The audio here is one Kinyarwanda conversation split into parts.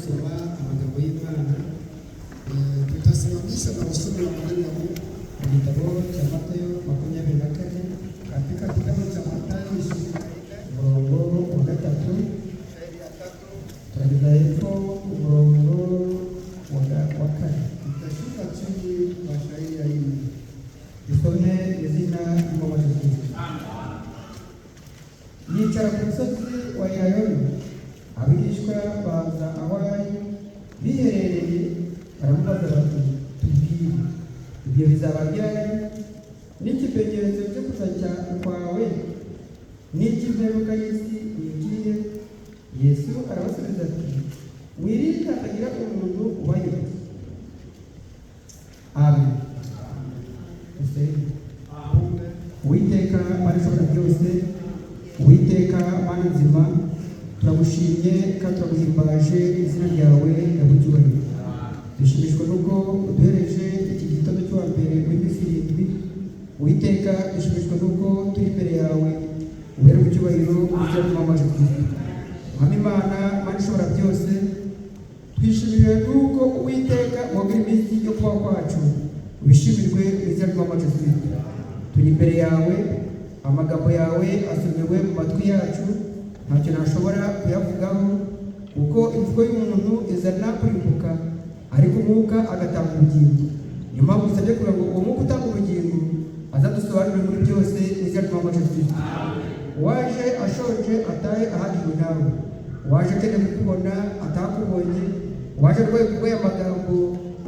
Gusoma amagambo y'Imana. Tutasimamisha na usomi wa maneno ya Mungu. Mu gitabo cya Matayo 24, Katika kitabu cha Mathayo 24, umurongo wa 3, shairi ya 3, turageza hepfo umurongo wa 4. Tutashuka chini kwa shairi ya 4. Dusome izina ry'Umwami Kristo. Yicara ku musozi wa Elayono, abigishwa baza aho ari biherereye, baramubaza bati: "Tubwire, ibyo bizaba ryari, n'ikimenyetso cyo kuza kwawe n'icy'imperuka y'isi ni ikihe?" Yesu arabasubiza ati: "Mwirinde hatagira umuntu ubayobya." Amen. Dusenge. Uwiteka Mana ishobora byose, Uwiteka Mana nzima, turagushimye kandi turaguhimbaje, izina ryawe ndabucyubahiro. Dushimishwa n'ubwo uduhereje iki gitondo cy'uwa mbere w'iminsi 7. Uwiteka, dushimishwa n'ubwo turi imbere yawe, ubere mu cyubahiro mu izina ry'Umwami wacu Kristo. Mwami Imana, Mana ishobora byose, twishimiwe n'uko Uwiteka wagura iminsi yo kubaho kwacu, ubishimirwe mu izina ry'Umwami wacu Kristo. Turi imbere yawe, amagambo yawe asomewe mu matwi yacu, ntacyo nashobora kuyavugaho, kuko imvugo y'umuntu izana kurimbuka, ariko Umwuka agatanga ubugingo. Niyo mpamvu usabye kugira ngo uwo Mwuka utanga ubugingo azadusobanurire muri byose mu izina ry'Umwami wacu Kristo. Uwaje ashonje atahe ahagijwe nawe, uwaje akeneye kukubona atakubonye, uwaje arwaye kubw'aya magambo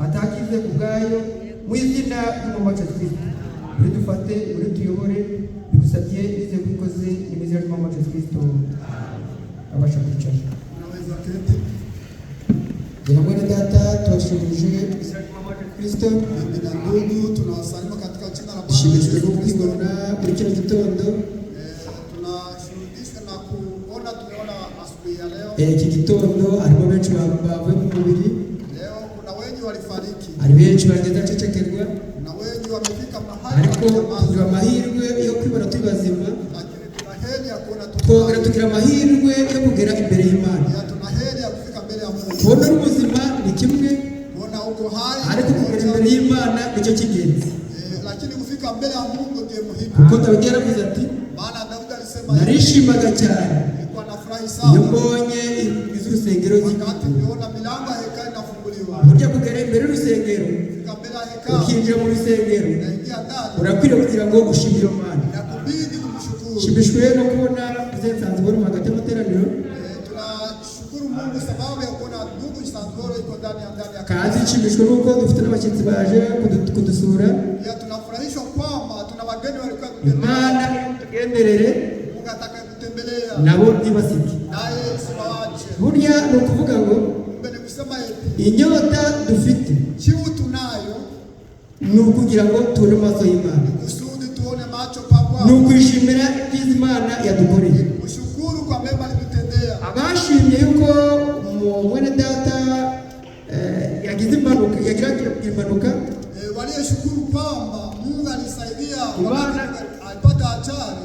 atakize ku bwayo, mu izina ry'Umwami wacu Kristo, muri dufate, muri tuyobore, bigusabye bize kubikoze, ni mu izina ry'Umwami wacu Kristo. Abasha kwicara. Unaweza keti. Jina mwene data, tubashimije mu izina ry'Umwami wacu Kristo. Mimi na ndugu tunawasalimu katika jina la Bwana Dushimishijwe Yesu no Kristo. kwibona muri kino gitondo. Tunashuhudishwa na kuona tumeona asubuhi ya leo. Iki gitondo harimo benshi bavuye mu mubiri. Leo kuna wengi walifariki, Hari benshi bageze acecekerwa, kuna wengi wamefika mahali ariko wamenyamaza, tugira amahirwe yo kwibona turi bazima, lakini tuna heri ya kuona tuko twongera hai. tugira amahirwe yo kugera imbere y'Imana. Pia tuna heri ya kufika mbele ya Mungu. Kubona uri muzima ni kimwe, Kuona uko hai ariko ni kugera moja, imbere y'Imana nicyo cy'ingenzi, lakini kufika mbele ya Mungu ndiye muhimu. kuko Dawidi yaravuze ati: Maana Daudi alisema hivi, "Narishimaga cyane nilikuwa nafurahi iyo sana mbonye inzugi z'urusengero wakati zifunguwe." niliona milango ya hekalu inafunguliwa. Burya kugera imbere y'urusengero, Kufika mbele ya hekalu, ukinjira mu rusengero, unaingia ndani, urakwiriye kugira ngo ushimire Imana. Inakubidi kumshukuru. Nshimishijwe no kubona Nsanzubona hagati y'amateraniro. Tunashukuru Mungu sababu ya kuona ndugu Nsanzuboro iko ndani ya Kandi kanisa. nshimishijwe n'uko dufite n'abashyitsi baje kudusura. Pia tunafurahishwa kwamba tuna wageni walikuwa kutembelea. Imana tugenderere, Mungu atakayekutembelea nabo ntibasige. Naye siwawache. Burya ni ukuvuga ngo Kumbe ni kusema eti inyota dufite kiu tunayo ni ukugira ngo tubone amaso y'Imana, kusudi tuone macho pa ni Bwana, ukwishimira ibyiza Imana yadukoreye. Kushukuru kwa mema alitutendea. Abashimye yuko mwene data yagize impanuka, yagira impanuka, Waliyeshukuru kwamba Mungu alisaidia Imana- wakati alipata ajali,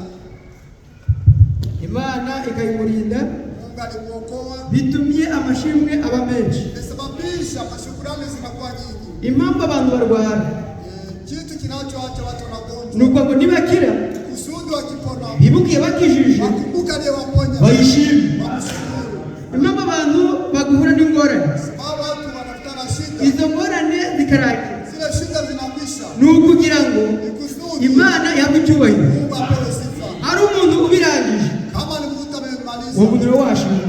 Imana ikayimurinda, Mungu alimuokoa, bitumye amashimwe aba menshi. Imesababisha mashukurani zinakuwa nyingi. Impamvu abantu barwara Kitu kinachoacha watu wanagonjwa ni uko ngo nibakira, kusudi wakipona bibuke bakijije, wakumbuka aliyewaponya, bayishime. Wamshukuru. Impamvu abantu baguhura n'ingorane, Sababu watu wanakutana shida, izo ngorane zikarangira, zile shida zinakwisha, ni ukugira ngo ni kusudi Imana ihabwe icyubahiro. Mungu apewe sifa. Ari umuntu ubirangije, Kama ni mtu amemaliza, uwo muntu rero washimwe,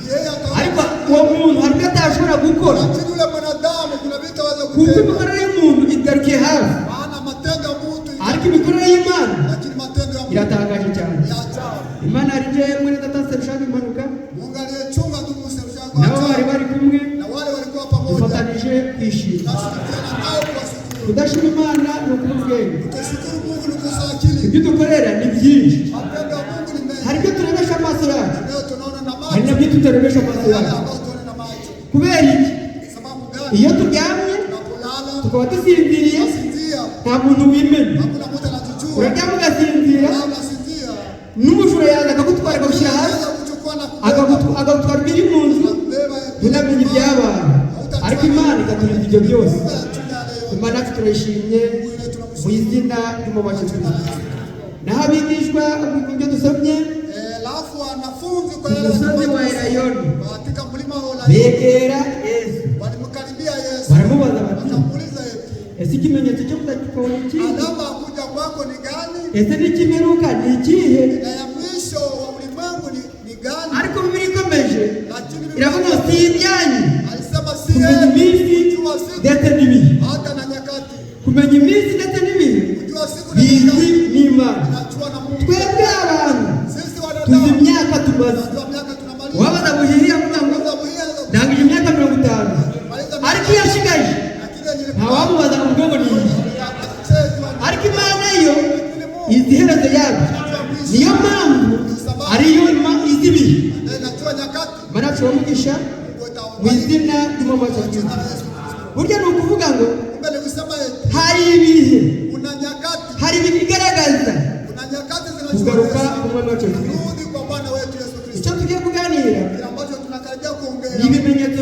yeye ataona. Ariko uwo muntu hari ibyo atashobora gukora, Lakini yule mwanadamu kuna vitu aweza kuko kutenda, imikorere y'umuntu igarukiye hafi, maana matendo ya mtu, ariko imikorere y'Imana lakini matendo ya Mungu iratangaje cyane. ya ajabu. Imana hari ibyo mwene data Serushaka impanuka, Mungu aliyechunga ndugu Serushaka nabo bari ajabu, bari kumwe, na wale walikuwa pamoja, dufatanije kwishima. tunashirikiana nao kuwashukuru. Kudashima Imana ni ukubura ubwenge. Kutoshukuru Mungu ni kukosa akili. Ibyo dukorera ni byinshi. Matendo ya Mungu ni mengi. Hari ibyo turebesha amaso yacu, Leo tunaona na hari macho, nabyo tutarebesha amaso yale yacu. ambayo tunaona na macho. Kubera iki? Sababu gani? Iyo turyamye Tunapolala tukaba dusinziriye, tunasinzia, nta muntu wimenya. hakuna mtu anatujua. Uraryama ugasinzira, Na unasinzia, n'umujura yaza akagutwara akagushyira hasi, anaweza kuchukua na kubeba, akagutwara ibiri mu nzu, na kubeba ntunamenye ibyabaye. ibyo byose. Mungu anachunga yale yote. Imana yacu turayishimye Mungu wetu mu tunamshukuru. izina ry'umubasha Kristo. Naho abigishwa ibyo dusomye, Alafu wanafunzi kwa ku yale musozi wa walikuwa Elayono katika mlima wa Elayono begera Yesu walimkaribia Yesu baramubaza bati, wakamuuliza eti, ese ikimenyetso cyo kuza ni ikihe? alama ya kuja kwako ni gani Ese n'ikimeruka ni ikihe? na ya mwisho wa ulimwengu ni gani? Ariko Bibiliya ikomeje Lakini iravuga ngo si ibyanyu alisema si kumenya yeye iminsi kujua siku ndetse n'ibihe. hata na nyakati, Kumenya iminsi ndetse n'ibihe kujua siku na bizwi nyakati n'Imana. najua na Mungu. Twebwe abantu Sisi tuzi wanadamu imyaka tumaze. tunajua miaka tunamaliza. Wabaza buhiriya avuga ngo Kwanza muhiya ndangije imyaka 50, maliza ariko iyo ashigaje lakini yenye ntawamubaza ngo ubwo ngo ni iyi. achezwa Ariko Imana yo izi iherezo yabyo, niyo mpamvu ariyo izi ibihe. na inajua nyakati. Imana yacu iramugisha Mungu mu atawabariki izina ry'umwami wacu kwa jina la Kristo. Yesu Kristo. Burya ni ukuvuga ngo Kumbe ni kusema eti hari ibihe, kuna nyakati, hari ibihe bigaragaza kuna nyakati kugaruka zinazoonyesha k'umwami wacu Yesu Kristo. kurudi kwa Bwana wetu Yesu Kristo. Icyo tugiye kuganira Kile ambacho tunakaribia ni kuongea ibimenyetso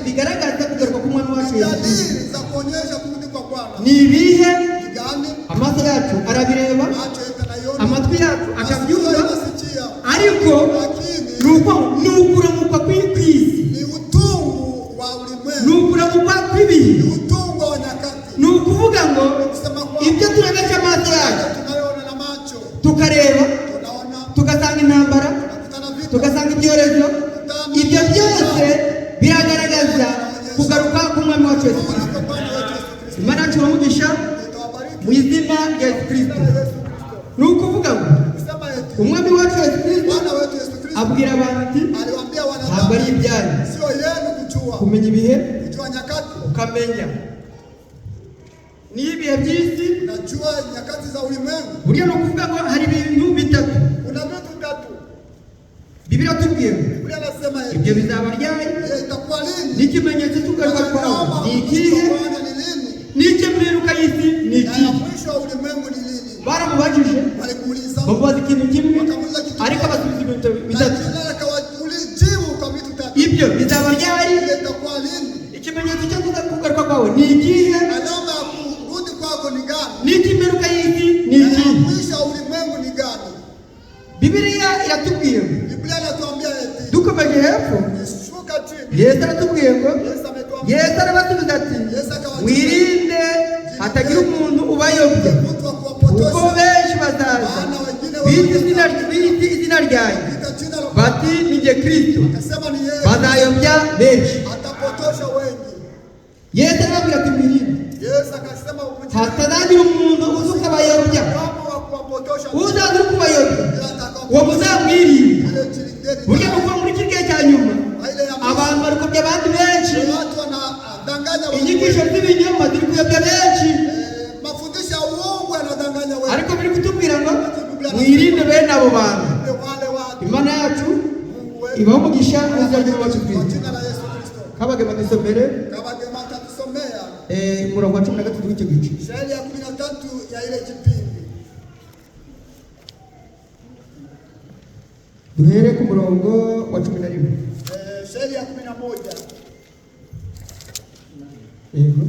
bigaragaza kugaruka k'umwami wacu ni Yesu Kristo. dalili za kuonyesha kurudi kwa Bwana. Ni ibihe Ni gani? amaso yacu arabireba, Macho yetu yanaiona, amatwi yacu masikio akabyumva, yanasikia, ariko lakini ni uko ni ukuramukwa kw'isi, ni utungu wa ni ulimwengu, ukuramukwa kw'ibihe. ni utungu wa nyakati. Ni ukuvuga ngo Kusema kwamba ibyo turebesha amaso yacu tunayoona na macho tukareba, tunaona, tugasanga intambara, tunakutana vita, tugasanga ibyorezo, ibyo byose biragaragaza kugaruka k'umwami wacu Yesu kurudi Kristo. kwa Bwana wetu Yesu Kristo. Imana yacu iramugisha Itawabariki mu izina rya Yesu Kristo. kwa Yesu Kristo. Ni ukuvuga ngo Kusema eti umwami wacu Yesu Kristo Bwana wetu Yesu Kristo abwira abantu ati aliwaambia ntabwo ari wanadamu, ibyanyu sio yenu kujua, kumenya ibihe, kujua nyakati. ukamenya niyo ibihe by'isi. Unajua nyakati za ulimwengu, Burya ni ukuvuga ngo hari ibintu bitatu kuna vitu tatu. Bibiliya tubwiye ngo Biblia inasema eti ibyo bizaba ryari, je, itakuwa lini? n'ikimenyetso cy'ukugaruka kwawe Alama ni ya ikihe, kurudi kwa Bwana ni lini? n'icy'imperuka y'isi ni Na ya ikihe? mwisho wa ulimwengu ni lini? Baramubajije Walimuuliza, bamubaza ikintu kimwe, wakamuuliza kitu ariko moja. abasubiza ibintu bitatu. Lakini akawajibu kwa vitu tatu. Ibyo bizaba ryari, Ile itakuwa lini? ikimenyetso cyo kugaruka kwawe ni ikihe, Alama ya kurudi kwako ni gani? n'icy'imperuka y'isi ni Na ya ikihe? mwisho wa ulimwengu ni gani? Bibiliya iratubwiye ngo Biblia inatuambia eti dukomeje hepfo, shuka chini. Yesu aratubwiye ngo, Yesu ametuambia Yesu arabasubiza ati Yesu akawajibu, wirinde hatagira umuntu ubayobya, mtu wa kuko kuwapotosha, benshi bazaza maana wengine bita izina bita izina ryanjye wataita jina la bati ni jye Kristo, akasema ni yeye, bazayobya benshi. atapotosha wengi. Yesu arababwira ati mwirinde Yesu akasema mjirinde hatazagira umuntu uza ukabayobya, kama wa kuwapotosha, uzaza uri kubayobya ila atakao uwo muzamwirinde. ile jilindeni Burya ni ukuva muri kiriya cya nyuma ile ya mwisho. abantu bari kuyobya abandi benshi, Watu wanadanganya wengi. inyigisho z'ibinyoma ziri kuyobya benshi, Mafundisho ya uongo yanadanganya wengi. ariko biri kutubwira ngo mwirinde bene abo bantu. Ndio wale watu Imana yacu Mungu wetu ibahe umugisha mu izina ry'Umwami wacu kwa Kristo. jina la Yesu Kristo. Kabagema dusomere Kabagema atatusomea umurongo wa 13 w'icyo gice. shairi ya 13 ya ile kipindi. Duhere ku murongo wa 11. Shairi ya 11. Yego.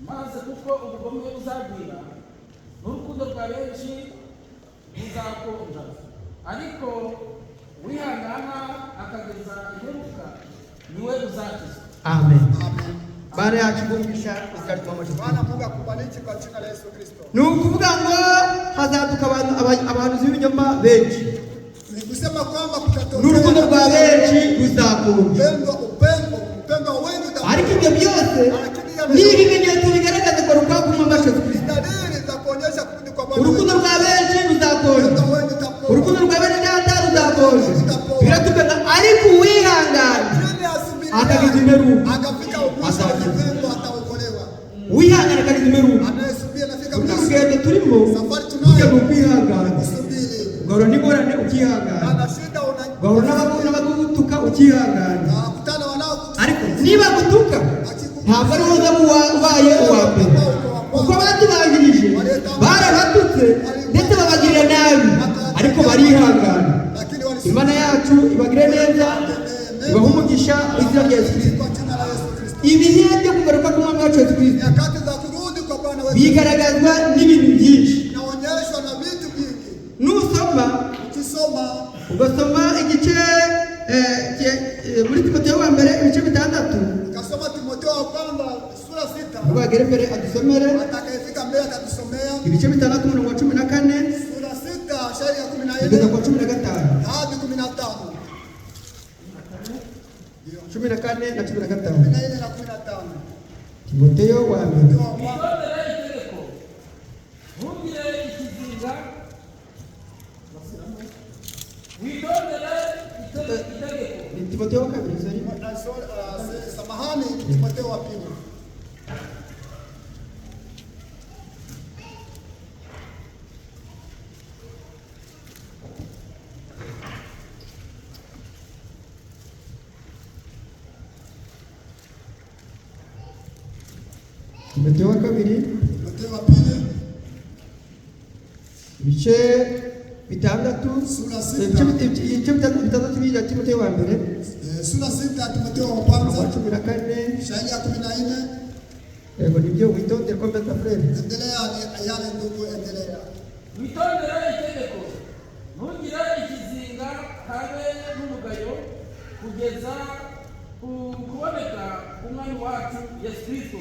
Maze kuko ubugome buzagwira n'urukundo rwa benshi ruzakonja, ariko uwihangana akageza imperuka niwe uzakizwa. Amen. Amen. Bana yacu umugisha mu izina ry'Umwami wacu Kristo. Bwana Mungu akubariki kwa jina la Yesu Kristo. Ni ukuvuga ngo hazaduka abantu abahanuzi b'ibinyoma benshi, Ni kusema kwamba kutatokea n'urukundo rwa benshi ruzakonja, upendo upendo wengi ariko ibyo byose Lakini ni ibimenyetso bigaragaza kugaruka k'Umwami wacu Yesu Kristo. dalili za kuonyesha kurudi kwa Bwana. Urukundo rwa benshi ruzakonja, Upendo wengi utapoa. urukundo rwa bene data ruzakonja, biratubwira ariko uwihangana Chini asubiria akageza imperuka akafika mwisho wa kipendo ataokolewa. Uwihangana akageza imperuka. Anayesubiri anafika Burya mwisho. urugendo turimo Safari burya ni tunayo ukwihangana, kusubiri. ugahura n'ingorane ukihangana, Anashinda una ugahura n'abagutuka ukihangana, nakutana wanao ariko niba gutuka ntabwo ari wowe uzaba ubaye uwa mbere, kuko abatubanjirije barabatutse ndetse babagirira nabi, ariko barihangana. lakini walisubiri. Imana yacu ibagire neza Ibahe umugisha mu izina rya Yesu Kristo. Kwa jina la Yesu Kristo. Ibihe byo kugaruka k'umwami wacu Yesu Kristo Nyakati za kurudi kwa Bwana wetu bigaragazwa n'ibintu byinshi. inaonyeshwa na vitu vingi. Nusoma, Ukisoma, ugasoma igice muri Timoteyo wa mbere ibice 6, ukasoma Timotheo wa kwanza sura 6, nubagere mbere adusomere atakayefika mbele atatusomea ibice 6 umurongo wa 14 sura 6 shairi ya kumi na kugeza nne ku wa 15, hadi 15, 14 na 15. 14 na 15. Timoteyo wa mbere. Timotheo wa kwanza. Witondere itegeko, ntugire ikizinga. Witondere itegeko. Ni Timoteyo wa kabiri, sorry. Samahani, Timotheo wa pili. Timoteyo wa kabiri Timotheo wa pili ibice 6, sura 6, ibice 6 bya Timoteyo wa mbere sura 6 Timotheo wa wa kwanza 14. shairi ya 14. Yego nibyo, witondere, komeza frere. Endelea yale ndugu, endelea. Witondere itegeko, ntugire ikizinga habe n'umugayo kugeza ku kuboneka k'umwami wacu Yesu Kristo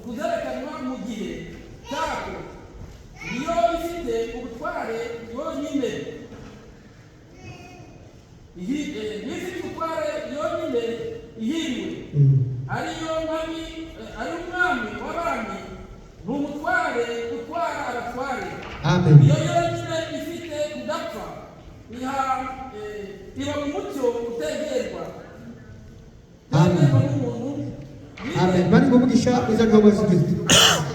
kuzerekanwa mu gihe cyako. Niyo ifite ubutware yonyine, niyo ifite ubutware yonyine ihiriwe, ariyo mwami, ari umwami w'abami, ni umutware utwara abatware. Amen. Iyo yonyine ifite kudapfa, iba mu mucyo utegerwa. Amen. Utegerwa n'umuntu. Amen. Bari kumugisha mu izina rya Yesu Kristo.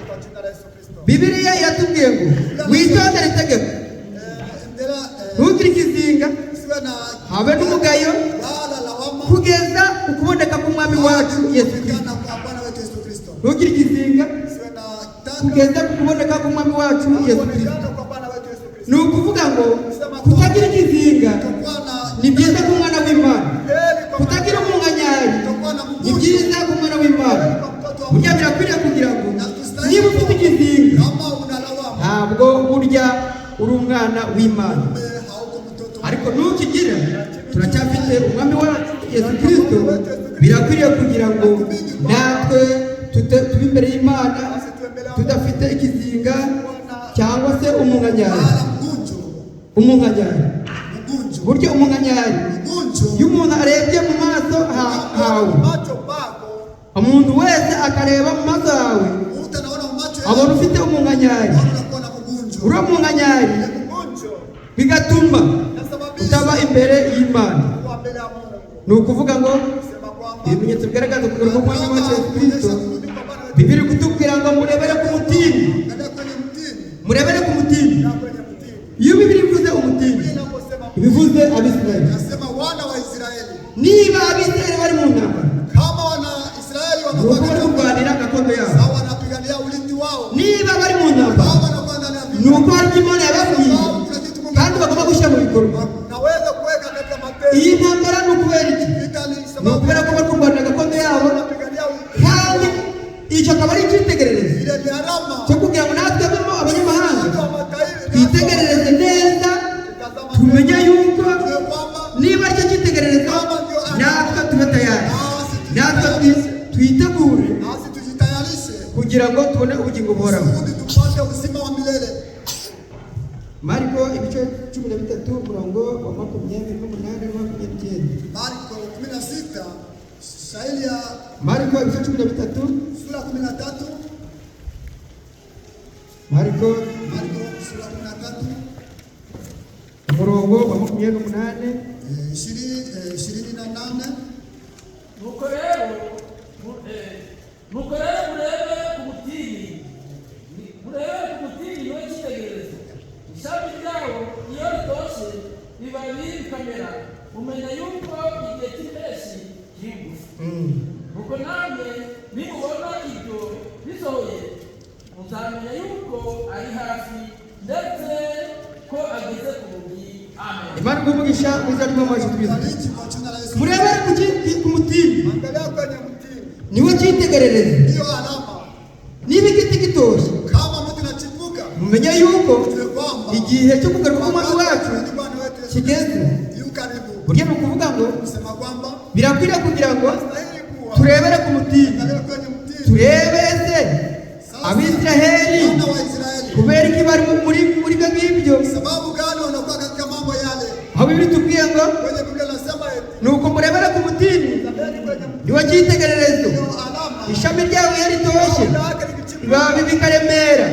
Kwa jina la Yesu Kristo. Bibiliya iratubwiye ngo witondere itegeko, Endelea, ntugire ikizinga usiwe na habe n'umugayo wala lawama kugeza ukuboneka k'umwami wacu Yesu Kristo. kugana kwa Bwana wetu Yesu Kristo. Ntugire ikizinga Usiwe na tanga kugeza ku kuboneka k'umwami wacu Yesu Kristo. kuonekana kwa Bwana wetu Yesu Kristo. Ni ukuvuga ngo kutagira ikizinga Kutokuwa na ni byiza ku mwana w'Imana, heri kwa kutagira umunkanyari kutokuwa na ni mguso byiza ku mwana w'Imana. kwa mtoto wa Burya Mungu. birakwiriye kugira ngo niba ufite ikizinga, Kama una lawama, ntabwo burya uri umwana w'Imana, wewe hauko mtoto wa ariko nukigira turacyafite umwami wacu Yesu Kristo. Birakwiriye kugira ngo natwe tube imbere y'Imana tudafite ikizinga cyangwa se umunkanyari. wala mgunjo, Umunkanyari, mgunjo, burya umunkanyari, mgunjo. iyo umuntu arebye mu maso hawe, Macho pako, umuntu wese akareba mu maso hawe, mtu anaona macho abona yako, ufite umunkanyari. unakuwa na mgunjo. Uriya munkanyari Mgunjo bigatuma inasababisha utaba imbere y'Imana. kuwa mbele ya Mungu. Ni ukuvuga ngo Sema kwamba ibimenyetso bigaragaza kugaruka k'umwami wacu Yesu Kristo, kurudi kwa Bwana wetu. Bibiri kutubwira ngo murebere ku mutini, Angalia kwenye mtini, murebere ku mutini. na kwenye mtini. Iyo Bibiri ivuze umutini, Biblia inaposema ibivuze Abisirayeli. nasema wana wa Israeli. Niba Abisirayeli bari mu ntambara, Kama wana Israeli ni uko wanakuwa bari katika kurwanira gakondo yabo. sawa, wanapigania ulinzi wao. Niba bari mu ntambara, Kama wanakuwa ndani ya ni vita, uko hari ibyo Imana yababwiye sababu kuna kitu Mungu kandi bagomba gushyira mu bikorwa. naweza kuweka katika matendo. Iyi ntambara ni ukubera iki? Vita ni Ni sababu ukubera ko bari kurwanira gakondo yabo, wanapigania ulinzi. kandi icyo akaba ari icyitegererezo Ile ni alama cyo kugira ngo natwe bemo abanyamahanga watu wa mataifa twitegerereze neza, tutazama tumenye yuko tujue kwamba niba aricyo cyitegererezo, natwe tube tayari, natwe twitegure nasi tujitayarishe kugira ngo tubone ubugingo buhoraho. kusudi tupate uzima wa milele. Mariko ibice 13 umurongo wa 28 na 29. Marko 16 shairi ya Mariko ibice 13, sura 13, Mariko Marko sura 13 umurongo wa 28. 28. Nuko rero nuko rero murebe ku mutini, murebe ku mutini niwe cyitegererezo. Ishami ryawo iyo ritoshe ibibabi bikamera, mumenya yuko igihe cy'impeshyi kiri bugufi. Nuko namwe nimubona ibyo bisohoye, muzamenya yuko ari hafi, ndetse ko ageze ku rugi. Amen. Imana iguhe umugisha mu izina ry'Umwami wacu Kristo. Bariki kwa jina la Yesu. Murebere ku mutini, Angalia kwenye mtini. niwo cyitegererezo. Ndiyo alama. Niba igiti gitoshye, Kama mti unachipuka, mumenye yuko tujue kwamba igihe cyo kugaruka k'Umwami wacu kurudi Bwana wetu Yesu kigeze. yu karibu. Burya ni ukuvuga ngo Kusema kwamba birakwiriye kugira ngo stahili kuwa turebere ku mutini, angalia kwenye mtini. turebe ese Abisiraheli Wana wa Israeli, kubera iki bari muri ibyo ngibyo. sababu gani wanakuwa katika mambo yale? Aho Bibiri tubwiye ngo Kwenye Biblia nasema eti ni uko murebere ku mutini, angalieni kwenye mtini, niwo cyitegererezo. ndio alama. Ishami ryawe iyo ritoshye, Tunda lake likichipuka, ibibabi bikaremera,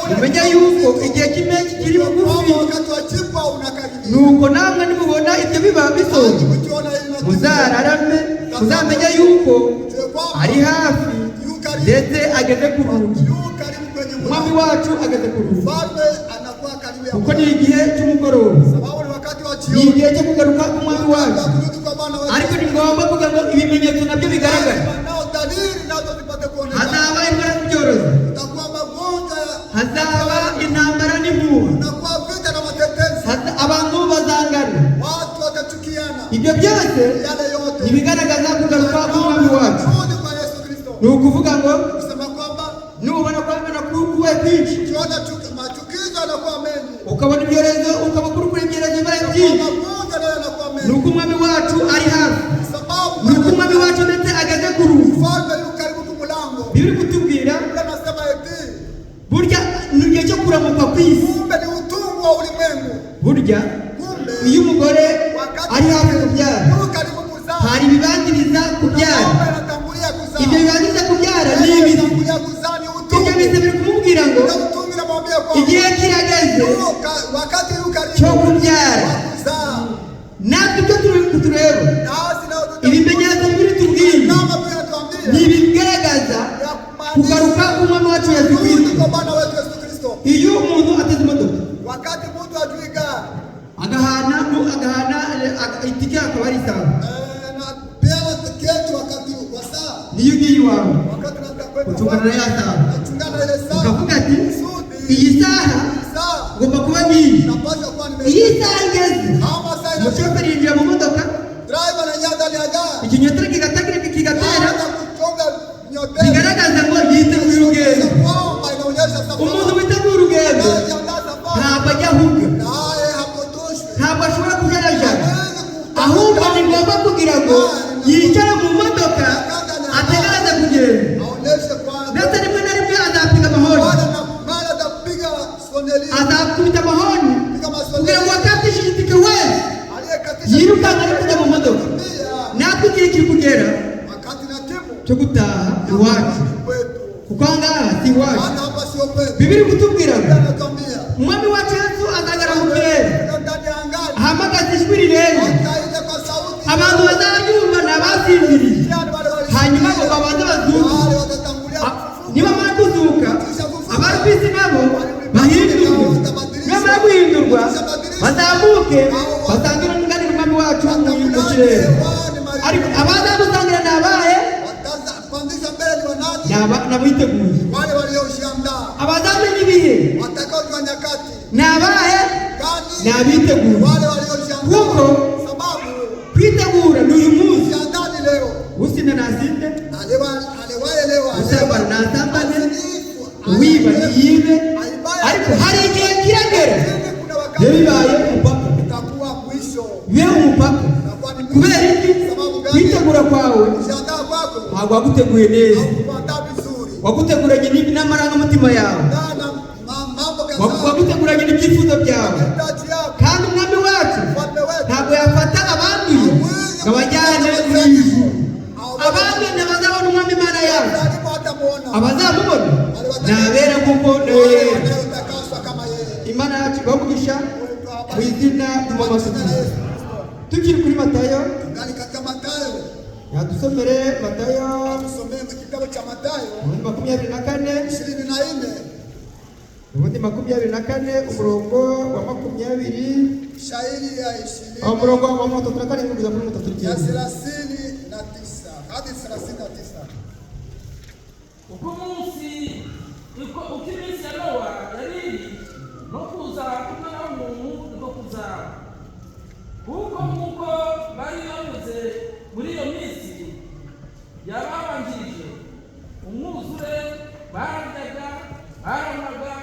mumenye yuko igihe cy'impeshyi kiri bugufi. kwamba wakati wa chipwa unakaribia. Nuko namwe nimubona ibyo biba bisohoye, Ukiona hili na muzararame, muzamenye yuko tujue kwamba ari hafi, yu karibu, ndetse ageze ku rugi. yu karibu kwenye Umwami mlango. wacu ageze ku rugi, Mfalme anakuwa karibu ya kuko mlango. ni igihe cy'umugoroba, Sababu ni wakati wa ni jioni, igihe cyo kugaruka k'Umwami wakati wa wacu. kurudi kwa Bwana wetu. Ariko ni ngombwa kugira ngo ibimenyetso nabyo bigaragare. Nao dalili nazo zipate kuonekana. Hazaba indwara z'ibyorezo, Utakuwa magonjwa, hazaba intambara n'impuha, unakuwa vita na matetezi, abantu bazangana. watu watachukiana. Ibyo byose Yale yote ni ibigaragaza kugaruka k'Umwami wacu. kurudi kwa Yesu Kristo, Ni ukuvuga ngo kusema kwamba nubona kwangana kuwe kwinshi, ukiona machukizo yanakuwa mengi, ukabona ibyorezo, ukaba kuri ibyorezo bibaye byinshi, magonjwa nayo yanakuwa ni mengi, uko Umwami wacu ari hafi, sababu ni uko Umwami wacu ndetse ageze ku rugi. mfalme yu karibu kumulango. Bibiri kutubwira Biblia inasema eti burya ni igihe cyo kuramukwa kw'isi. kumbe ni utungu wa ulimwengu. Burya Kumbe iyo umugore wakati ari hafi kubyara, yu karibu kuzaa, hari ibibanziriza kubyara. mama anatangulia kuzaa, Ibyo bibanziriza kubyara ni Yale ibizi. anatangulia kuzaa ni Ibyo utungu. bize biri kumubwira ngo Na utungu inamwambia kwamba igihe kirageze wakati yu karibu cyo kubyara. wa kuzaa, Natwe ibyo turi kutureba, nasi nao tuta- ibimenyetso bibiri tubwiye kama vile anatuambia ni ibigaragaza ya kumaanisha kugaruka k'Umwami wacu Yesu kurudi Kristo. kwa Bwana wetu Yesu Kristo. Iyo umuntu ateze imodoka Wakati mtu ajui gari agahana agahana itike akaba ari isaha, na peana tiketi wakati wa saa, niyo ugiye iwawe wakati unataka kwenda ucungana na ya saha, nachungana ile saa ukavuga ati kusudi iyi saha saa ngomba kuba ngiyi. napaswa kuwa nime Iyi saha igeze, kama saa ina umushoferi yinjira mu modoka, driver anaingia ndani ya gari ikinyoteri kigatangira kigatera, anaanza kuchonga nyoteri bigaragaza ngo yiteguye urugendo. kwamba inaonyesha safari Umuntu witeguye urugendo anajiandaa safari ntabwo ajya ahuga, naye hapotoshwi ntabwo ashobora kujarajara, hawezi kuta- ahubwo ni ngombwa kugira ngo yicare mu modoka ategereze kugenda. aoneshe kwamba Ndetse rimwe na rimwe azapiga amahoni, mara na mara atapiga soneli azakubita amahoni piga kugira masoneli ngo wakatishije itike wese aliyekatisha yirukanka ari kujya mu modoka. pia Natwe igihe kiri kugera wakati na timu cyo gutaha iwacu, kwetu kuko aha ngaha si iwacu. maana hapa sio kwetu. Bibiri kutubwira ngo Biblia inatuambia Umwami wacu Yesu azagara mu kirere, ndani ya angani ahamagaza ijwi rirenga, wataita kwa sauti abantu bazaryumva ni abasinziriye, Yaani wale wale hanyuma ngo babanze bazuke. wale watatangulia Nibamara kuzuka, abari ku isi nabo bahindurwe. Nibamara guhindurwa, bazamuke basangire n'umuganira Umwami wacu mu kirere. Ariko abazamusangira ni abahe? watapandisha mbele ni wanani? Ni abiteguye. Wale waliojiandaa Abazamenya ibihe watakaojua nyakati ni abahe? gani? Ni abiteguye. Wale waliojiandaa, Kuko sababu kwitegura ni uyu munsi. jiandaa ni leo. Usinda nasinde, Aliwaye leo usambana nasambane, uwiba ntiyibe, ariko hari igihe kiragera Lakini kuna wakati biba bibaye umupaka, utakuwa mwisho, bibe umupaka. utakuwa ni mwisho. Kubera iki? Sababu gani? Kwitegura kwawe Kujiandaa kwako ntabwo waguteguye neza, haukuandaa vizuri waguteguranye n'amarangamutima yawe, na mambo kadhaa, waguteguranye n'ibyifuzo byawe. mahitaji yako. Kandi Umwami wacu Mfalme wetu ntabwo yafata abanduye ngo abajyane mu ijuru. Abanduye ntibazabona Umwami Imana yacu, alipo hatamuona abazamubona ni abera nk'uko nawe wale yera. waliotakaswa kama yeye. Imana yacu ibahe mu izina ry'Umwami wacu Kwa jina la Kristo. Yesu Kristo. Tukiri kuri Matayo, Tungali katika Mathayo, yadusomere Matayo tusomee kitabu cha Mathayo ubundi 24, 24 ubundi 24 umurongo wa 20, shairi ya 20 umurongo wa 37 kugeza kuri mirongo itatu ya n'icyenda. 39 hadi 39. Uko umunsi uko iminsi ya Nowa yari iri, no kuza k'Umwana w'umuntu niko kuzaba. Kuko nk'uko bari bameze muri iyo minsi yababanjirije umwuzure, bararyaga, baranywaga,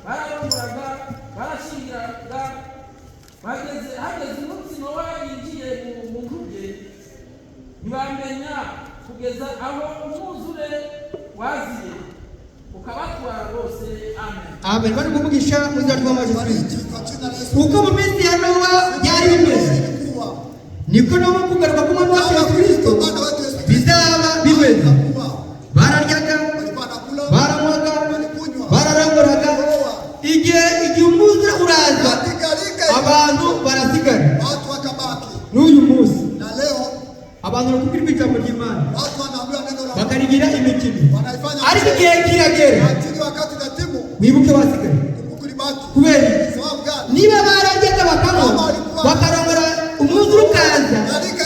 bararongoraga, barashyingiraga, bageze hageze umunsi Nowa yinjiye mu nkuge, ntibamenya kugeza aho umwuzure waziye ukabatwara bose. Amen. Amen. Bari kumugisha mu izina ry'Umwami wacu Yesu Kristo. Bariki kwa jina la Yesu. Uko mu minsi ya Nowa byari bimeze, Ilikuwa niko no mu kugaruka k'Umwami wacu Yesu Kristo Bwana wetu Yesu Kristo bizaba bimeze. alikuwa Bararyaga, walikuwa wanakula, baranywaga, walikunywa, bararongoraga. Igihe umwuzure uraza, katika rika abantu barasigara. watu wakabaki. N'uyu munsi Na leo abantu bakubwirwa ijambo ry'Imana watu wanaambiwa neno la Mungu, bakarigira imikino, wanaifanya ariko igihe kiragera lakini wakati utatimu wibuke wasigaye. kumbuka ulibaki. Kubera iki? Sababu gani? Niba bararyaga bakanywa bakarongora, umwuzure ukaza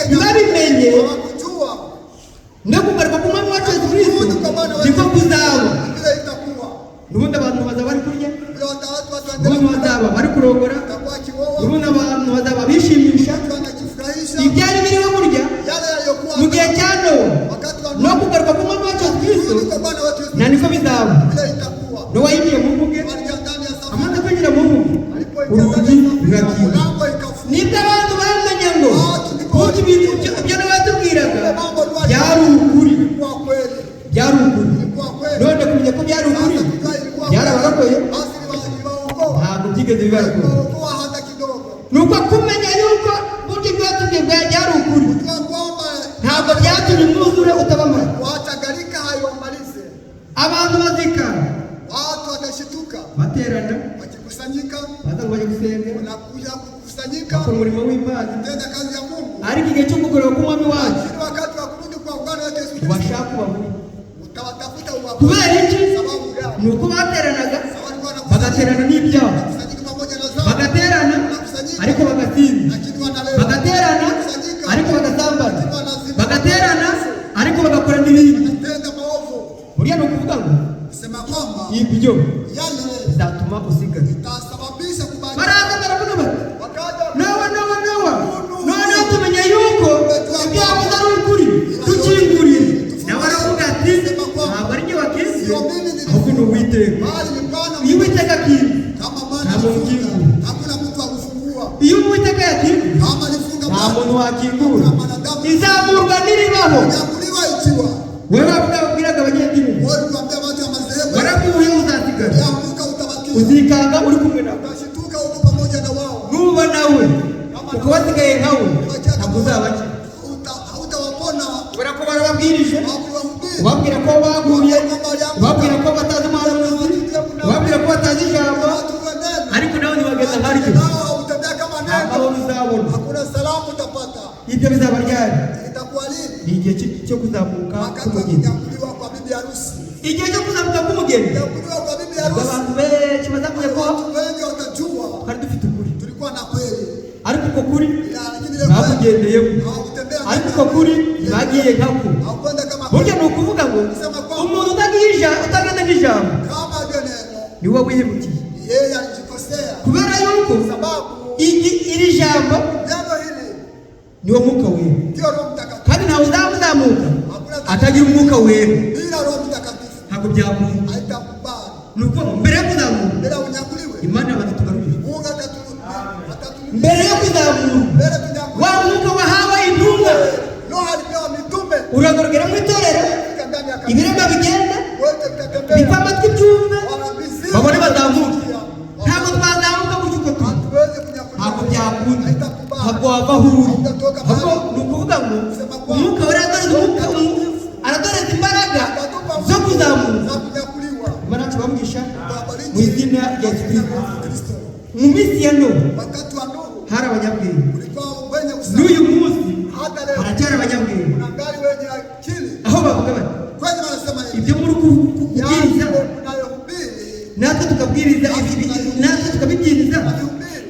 ntibabimenye, Hawakujua no kugaruka k'Umwami wacu Yesu Kristo niko kuzaba. vile itakuwa. N'ubundi abantu bazaba bari kurya, Vile watu n'ubundi wataendelea bazaba bari kurongora, watakuwa kioa, n'ubundi abantu bazaba bishimisha. watu wanajifurahisha Ibyari biriho burya yale yaliyokuwa mu gihe cya Nowa wakati wa no Nuhu. kugaruka k'Umwami wacu Yesu Kristo Kurudi kwa Bwana wetu Yesu na niko bizaba. vile itakuwa. Nowa yinjiye mu nkuge, Waliingia ndani ya safina, amaze kwinjira mu nkuge alipoingia urugi ndani ya safina, rurakinga. mlango ikafungwa. Nibwo abantu bamenye ngo burya ibintu ibyo Nowa yatubwiraga byari ukuri, Ilikuwa kweli, byari ukuri. ilikuwa kweli. None kumenya ko byari ukuri Sasa kujua ilikuwa byarabarokoye? kweli. Basi iliwaokoa. Ntabwo byigeze bibarokora. Iliwaokoa hata kidogo. Ni uko kumenya yuko burya ibyo watubwiye byari ukuri Kujua kwamba ntabwo byatumye umwuzure utabamara. wacha gharika haiwamalize. Abantu bazikana Watu watashituka baterana, wakikusanyika, baza ngo bajye gusenga, wanakuja kukusanyika bakora umurimo w'Imana, kutenda kazi ya Mungu, ariko igihe cyo kugorora k'Umwami wacu lakini wakati wa kurudi kwa Bwana wetu Yesu Kristo ubashaka ubabure. utawatafuta uwapate. Kubera iki? Sababu gani? Ni uko bateranaga Sababu walikuwa bagaterana n'ibyaha, wanakusanyika pamoja na zao, bagaterana ariko bagasinda, lakini wanalewa, bagaterana ariko bagasambana, bagaterana ariko bagakora n'ibindi. wanatenda maovu. Buriya ni ukuvuga ngo Sema kwamba ibyo yale bizatuma usigara. itasababisha kubaki. Baraza baravuga bati Wakaja Nowa, Nowa, Nowa, noneho tumenya yuko ibyo wavuze ari ukuri, tukingurire. Nawe aravuga ati ntabwo ari njye wakinze, ahubwo ni Uwiteka. bali ni Bwana. Iyo Uwiteka akinze, Kama Bwana nta muntu alifunga, ukingura. hakuna mtu akufungua. Iyo Uwiteka yakinze, Kama alifunga nta Bwana, muntu wakingura. Izamurwa niribaho. kunyakuliwa ikiwa Wewe wabwiraga abanyedini, wewe tuambia watu wa madhehebu waraguye uzasigara, ukianguka utabakia, uzikanga uri kumwe nabo. utashituka uko pamoja na wao, Nuba nawe ukaba wasigaye nkawe, ntabwo uzabakira. Hautawapona. Kubera ko barababwirije, Hawakuwahubiri ubabwira ko baguye, ubabwira ko batazi umuhanuzi, ubabwira ko batazi ijambo, watu wa neno, ariko nawe ntiwagenda nkaryo, nao hautembea kama nta mahoro neno, uzabona. hakuna salamu utapata. Ibyo bizaba ryari? Itakuwa lini? Ni igihe cyo kuzamuka Wakati wa k'umugeni. kunyakuliwa kwa bibi harusi, Igihe cyo kuzamuka k'umugeni, kunyakuliwa kwa bibi ubwo harusi, abantu benshi bazavuye ko watu wengi watajua twari dufite ukuri, tulikuwa na kweli, ariko uko kuri lakini ile kweli bakugendeyemo, hawakutembea ariko uko kuri ntibagiye nkako. hawakwenda kama Burya ni ukuvuga ngo umuntu utagiye utagenda nk'ijambo kama ndio neno, ni wowe wihemukiye, yeye alijikosea, kubera yuko sababu iri jambo neno hili niwo Mwuka Wera, ndio Roho Mtakatifu. kandi ntawe uzamuzamuka atagira Umwuka Wera, Bila Roho Mtakatifu ntabwo byakunda. haitakubali. Ni ukuvuga ngo mbere yo kuzamuka Bila unyakuliwe Imana yabanza tugarurire. Mungu ataturudia. Mbere yo kuzamuka Mbele tunyakuliwe, wa mwuka wahawe intumwa Roho alipewa mitume uragaragara mu itorero, fika ndani ya kanisa, ibirema bigenda wote mtatembea, bipfa amatwi byumve, wanabizimu babone bazamuke. Ntabwo twazamuka gutyo uko turi, hatuwezi kunyakuliwa, ntabwo byakunda, haitakubali. ntabwo wava aho uri. Ahubwo ni ukuvuga ngo Umwuka Wera aratoreza umwuka aratoreza imbaraga Atatupa zo kuzamuka. za kunyakuliwa. Imana yacu bamugisha Tuwabariki mu izina rya Yesu kwa Kristo. Yesu Kristo. Mu minsi ya Nowa Wakati wa Nuhu hari abanyabwenge, kulikuwa wenye usawa, n'uyu munsi hata leo haracyari abanyabwenge, kuna ngali wenye akili aho bavuga bati kwenye wanasema hivi, ibyo muri kubwiriza yale mnayohubiri natwe tukabwiriza natwe tukabibwiriza, wanavihubiri,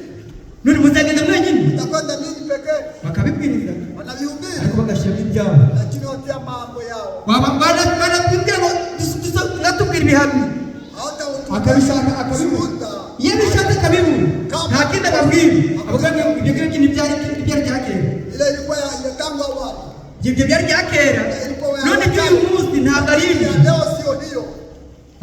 none muzagenda mwenyine? mtakwenda ninyi pekee. Bakabibwiriza Wanavihubiri ariko bagashyiramo ibyabo, lakini watia mambo yao, banatubwira ngo natubwira ibihamya, hata akabishaka akabibura, iyo abishatse akabibura, nta kindi ababwira, avuga ngo ibyo ngibyo ni ibyari bya Ibyo byari bya kera, none iby'uyu munsi ntabwo ari ibyo. Ya leo sio hiyo.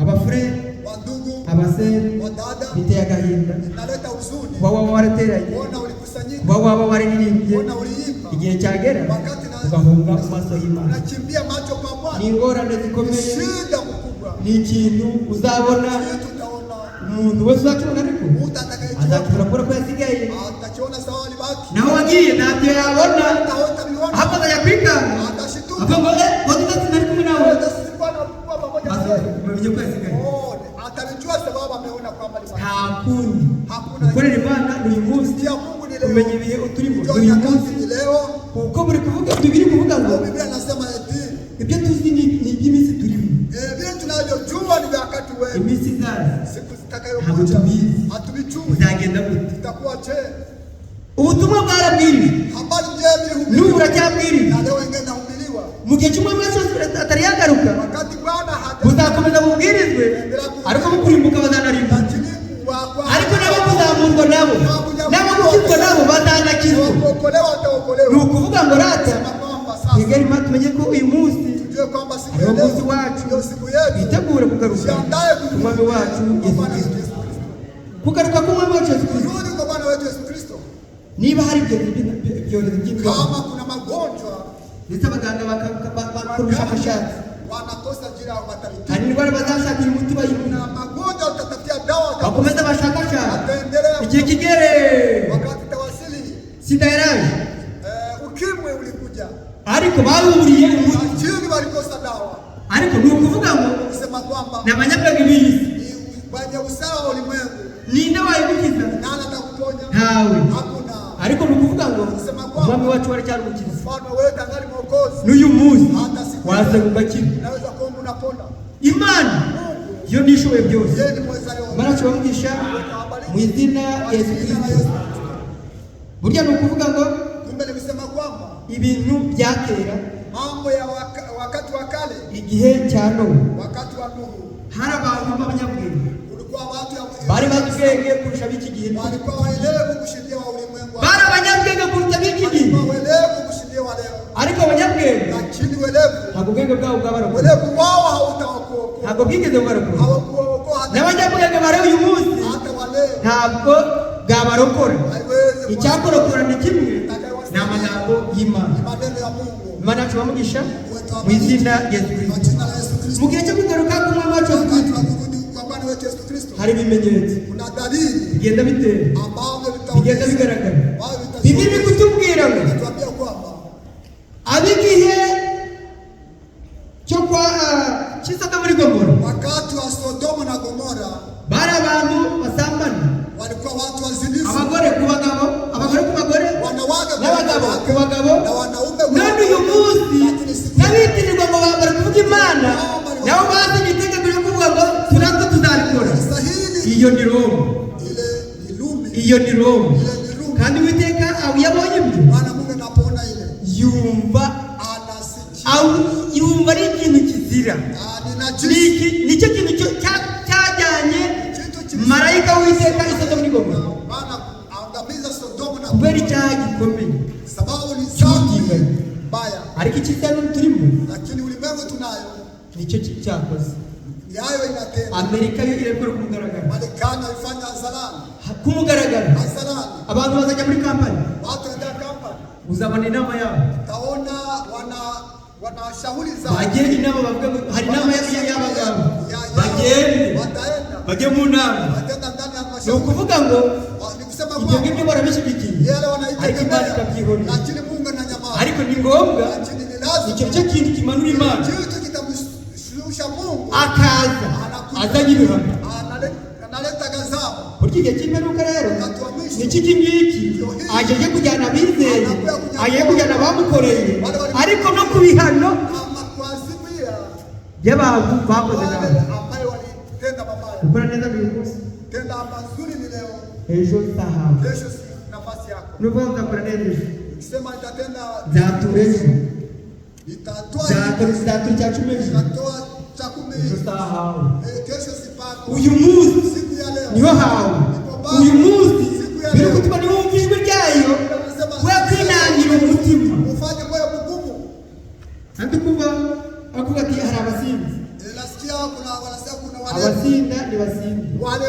Abafurere, Wandugu, abasere, wadada, biteye agahinda inaleta huzuni kuba waba warateranye, kuona ulikusanyika, kuba waba wararirimbye, kuona uliimba, igihe cyagera wakati na ugahunga mu maso y'Imana. unakimbia macho kwa Ni Bwana. ingorane Ni zikomeye, shida mkubwa. ni ikintu uzabona Kitu utaona umuntu wese uzakibona, ariko mtu atakayekiona azakibona kubera ko yasigaye. atakiona sawa alibaki, Naho wagiye ntabyo yabona, hataviona, ahubwo azajya kwikanga atashituka. avuga ngo eh wagize nari kumwe nawe, Hata sikuwa na kuwa pamoja na yeye. umenye ko yasigaye. Oh, atamjua sababu ameona kwamba alibaki. Nta kundi Hakuna gukorera Imana ni uyu munsi, ya Mungu ni leo. kumenya ibihe uturimo ni Ndio uyu nyakati munsi, ni leo. kuko buri kuvuga bibiri kuvuga ngo Ndio Biblia inasema eti ibyo tuzi ni iby'iminsi turimo, vile tunavyojua ni vya wakati wetu, iminsi izaza siku zitakayokuja Hatubizi. hatuvijui izagenda gute. itakuwa je. Ubutumwa bwarabwiriwe Habari njema n'ubu ilihubiriwa buracyabwiriwe. na leo ingine inahubiriwa. Mu gihe cy'umwami wacu Yesu atari yagaruka, Wakati Bwana haja buzakomeza bubwirizwe, ariko bo kurimbuka bazanarimbuka, lakini kwa ariko nabo kuzamurwa nabo nabo gukizwa nabo bazanakizwa. kuokolewa Ni wataokolewa. ukuvuga ngo rata Sema kwamba sasa twigare Imana, tumenye ko uyu munsi tujue kwamba siku ya ariwo leo munsi wacu, ndio siku yetu, twitegure kugaruka tujiandae k'umwami wacu kwa Yesu Bwana Kristo, wetu Yesu Kristo, kugaruka k'umwami wacu Yesu Kristo. kurudi kwa Bwana wetu Yesu Kristo. Niba hari ibyorezo by'indwara Kama kuna magonjwa ndetse abaganga bakora ubushakashatsi, wanakosa ajira ya maternity, hari indwara bazashakira umuti bayibura, na magonjwa utatafutia dawa watakosa. bakomeza bashakashaka, Wataendelea igihe kigere wakati tawasili. sida yaraje, Ukimwi ulikuja, ariko bawuburiye umuti, lakini walikosa dawa. ariko ni ukuvuga ngo Kusema kwamba ni abanyabwenge b'iyi si, ni wenye usawa wa ulimwengu, ninde wayigukiza? nani atakuponya? Ntawe. Hakuna. Ariko ni ukuvuga ngo umwami wacu waracyari umukiza, Mfalme wetu angali Mwokozi, n'uyu munsi hata siku waza ugakira. unaweza kuomba unapona. Imana Mungu yo nishoboye byose. yeye ni mweza yote. Imana yacu bamugisha mu izina rya Yesu Jina la Kristo. Yesu Kristo. Burya ni ukuvuga ngo Kumbe nilisema kwamba ibintu bya kera, mambo ya wakati wa kale, igihe cya Nowa, wakati wa Nuhu, hari abantu b'abanyabwenge kulikuwa watu ya bari bazi ubwenge kurusha ab'iki gihe, walikuwa waelevu kushindia wa ulimwengu, bari abanyabwenge kuruta ab'iki gihe, walikuwa waelevu kushindia wa leo, ariko abanyabwenge lakini welevu ntabwo ubwenge bwabo bwabarokora, welevu wao hautawakuokoa, ntabwo bwigeze bubarokora. hawakuokoa hata N'abanyabwenge bari uyu munsi hata wa leo, ntabwo bwabarokora. haiwezi. Icyakorokora ni kimwe, ni amagambo y'Imana. Ni maneno ya Mungu. Imana yacu bamugisha mu izina rya Yesu Kwa Kristo. jina la Yesu Kristo. Mu gihe cyo kugaruka k'umwami wacu Yesu Wakati Kristo wa kurudi kwa Bwana wetu Yesu Kristo, hari ibimenyetso kuna dalili bigenda bitera, ambavyo bigenda vitaonyesha bigaragara. ambavyo Bibiri vitaonyesha kutubwira ngo inatuambia kwamba ab'igihe cyo kwa cy'Isodomu muri Gomora wakati wa Sodoma na Gomora bari abantu basambana, walikuwa watu wazinifu, abagore ku bagabo, abagore ku bagore, wanawake kwa n'abagabo ku wanawake bagabo. na wanaume kwa None uyu munsi Lakini siku n'abitirirwa ngo bambara kuvuga Imana nabo bazi igitegeko cyo kuvuga ngo turatwe tuzabikora. stahili Iyo ni Roma, ile ni Rumi, iyo ni Roma. ile ni Rumi. Kandi Uwiteka iyo abonye ibyo Bwana Mungu anapoona ile yumva anasikia, yumva ari ikintu kizira. ni Ni najisi, nicyo kintu cyajyanye kitu marayika w'Uwiteka i Sodomu n'i Gomora Bwana angamiza Sodoma na kubera icyaha gikomeye sababu ni dhambi cy'ubutinganyi. mbaya, Ariko icyiza turimo lakini ulimwengu tunayo nicyo cyakoze. ni hayo inatenda. Amerika yo irabikora ku mugaragaro, Marekani alifanya hadharani, ku mugaragaro hadharani, abantu bazajya muri kampani, watu waenda kampani, uzabona inama yabo, taona wana shauri zao, bagende inama bavuga ngo hari inama y'abagabo, bagende wataenda bajye mu nama. wataenda ndani ya Ni mashauri. ukuvuga ngo Ni kusema ibyo kwamba ngibyo barabishyigikiye, yale ariko Imana wanaitegemea, ikabyihorera. lakini Mungu ananyamaza, Ariko ni ngombwa, lakini ni lazima icyo cyo kintu kimanura Imana, kitu kitamshusha Mungu, akaza azanye ibihano. Analeta ghadhabu. Burya igihe cy'imperuka rero Wakati wa mwisho ni iki ngiki, aje kujyana abizeye, aje kujyana abamukoreye, ariko no ku bihano ama kuazimia by'abantu bakoze wale nabi. ambayo walitenda mabaya. Gukora neza buri munsi, Tenda mazuri ni leo, ejo sahawe. kesho si nafasi yako. Nuvuga ngo nzakora neza ejo, Ukisema nitatenda, nzatura ejo, nitatoa, nzatura icya cumi ejo, nitatoa cha kumi, ejo sahawe. kesho sipako. Uyu munsi Siku ya leo niho hawe, uyu munsi biri gutuma niwumva ijwi ryayo we kwinangira umutima. ufanye moyo mgumu. abasinzi. Nasikia kuna wanasema kuna wale Abasinda ntibasinde, wale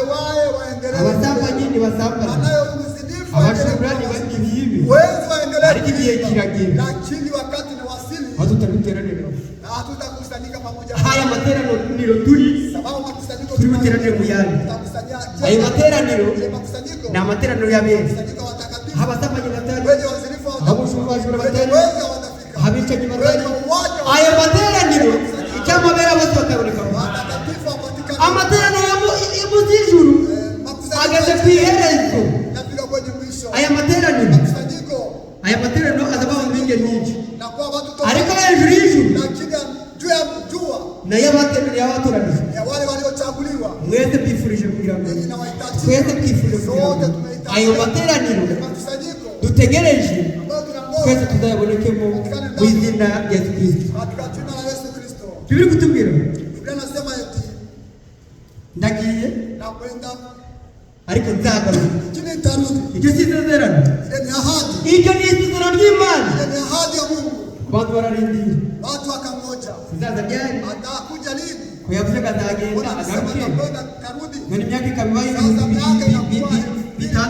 waendelee, abasambanyi ntibasambane, wanayo uzinifu waendelee, abajura ntibibe, wezi waendelee ariko igihe kuiba. kiragera Lakini wakati ni wasili aho tutari buteranire, na hatutakusanyika pamoja, haya materaniro turi sababu makusanyiko turi buteranire mu yandi. tutakusanyia Ayo materaniro ile makusanyiko ni amateraniro y'abera, makusanyiko watakatifu, aho abasambanyi batari, wenye wazinifu aho abajura wenye batari, wezi hawatafika, abicanyi batari. wenye wauaji Ayo materaniro icyamabera bose bakabonekamo. watakatifu hawapatikani. Amateraniro yo munsi y'ijuru Makusanyiko ageze ku iherezo. nafika kwenye mwisho. Aya materaniro, Makusanyiko aya materaniro azaba abantu b'ingeri nyinshi, na kwa watu ariko tofauti, hejuru y'ijuru lakini juu ya jua nayo abateraniro y'abatoranijwe. ya wale waliochaguliwa. Mwese twifurije kugira ngo, Ninyi nawahitaji twese twifurije kugira sote, ngo tunahitaji ayo materaniro makusanyiko dutegereje ambayo twese tunangoja tuzayabonekemo mu izina rya Yesu Kristo. katika jina la Yesu Kristo. Bibiri kutubwira, Biblia inasema eti ndagiye na kwenda ariko nzagaruka. lakini nitarudi. Iryo si isezerano, Ile ni ahadi, iryo ni isezerano ry'Imana. ile ni ahadi ya Mungu. Abantu bararindira, Watu wakangoja, sizaza ryari? atakuja lini? Ko yavuze ko azagenda Mbona alisema agaruke, atakwenda karudi? none imyaka ikaba ibaye Sasa miaka inakuwa 6 6,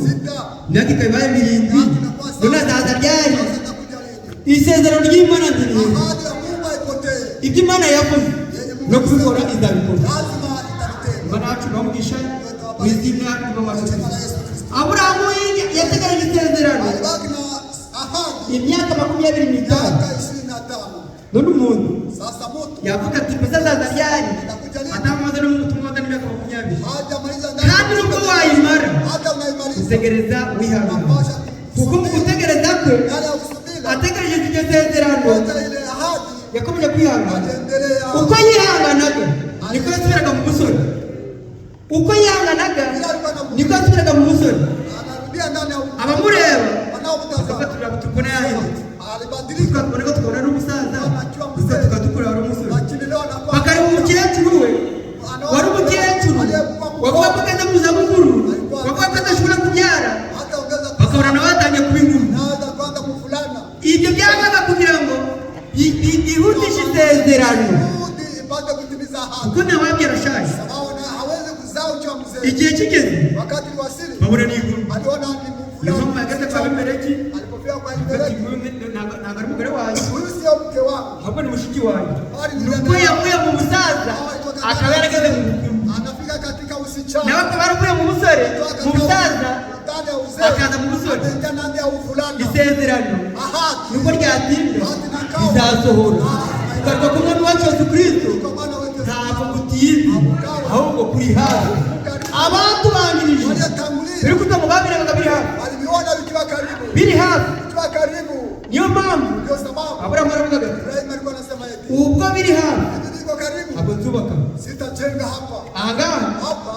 6, imyaka ikaba ibaye 7, miaka inakuwa none 7. azaza ryari? Sasa atakuja lini? Isezerano ry'Imana ntirihindura. Ahadi ya Mungu haipotee. Ibyo Imana yavuze Yenye Mungu no kubikora izabikora. lazima italitenda. Imana yacu ibahe mu izina ry'Umwami Jina la Yesu Kristo. Aburahamu yategereje isezerano Alibaki na ahadi imyaka 25. miaka 25. None umuntu Sasa mtu yavuga ati mbese azaza ryari? atakuja lini? Atamaze n'umutumwa n'imyaka 20, Hajamaliza ndani. kandi nubwo wayimara Hata unaimaliza utegereza wihangana, unapasha kuko mu gutegereza kwe yale ya kusubiri ategereje iryo sezerano ngoja ile ahadi yakomeje kwihangana. aliendelea. Uko yihanganaga niko yasubiraga mu musore, uko yihanganaga niko yasubiraga mu musore. Anarudia ndani ya Abamureba wanaomtazama bakavuga tukubona yahindutse, alibadilika, tukabona ko tukabona ari umusaza gusa tukaba dukura ari umusore. lakini leo anakuwa Bakareba umukecuru we wari umukecuru wavuga ko ageze mu zabukuru, wavuga ko adashobora kubyara, hata ongeza bakabona nawe yatangiye kuba inkumi. naweza kwanza mvulana Ibyo byabaga kugira ngo byihutishe isezerano, rudi ipate kutimiza ahadi, kuko ntawabyo arashaje. sababu na hawezi kuzaa ukiwa mzee. Igihe kigeze Wakati uliwasili babona ni inkumi. aliona ni Niyo mpamvu mvulana. yageze kwa Abimeleki, Alipofika kwa ati Elimeleki, ntabwo ari umugore wanjye, huyu sio mke wangu, ahubwo ni mushiki wanjye. bali ni Nuko dada yangu. yavuye mu busaza akaba yarageze mu bukumi, Anafika katika nawe usichana akaba yaravuye mu musore, kutoka mu busaza ndani ya uzee akaza mu musore. anaingia ndani ya uvulana. Isezerano Ahadi nubwo ryatinda rizasohora. Kugaruka k'Umwami wacu Yesu Kristo kwa Bwana wetu Yesu. ntabwo gutinze, ahubwo kuri hafi. Abatubanjirije Waliotangulia biri kuvuga ngo babirebaga biri hafi, waliviona vikiwa karibu, biri hafi. vikiwa karibu. Niyo mpamvu Ndio sababu Aburahamu aravugaga ati Ibrahimu alikuwa anasema eti ubwo biri hafi hivi viko karibu, ntabwo nzubaka sitajenga hapa ahangaha, hapa,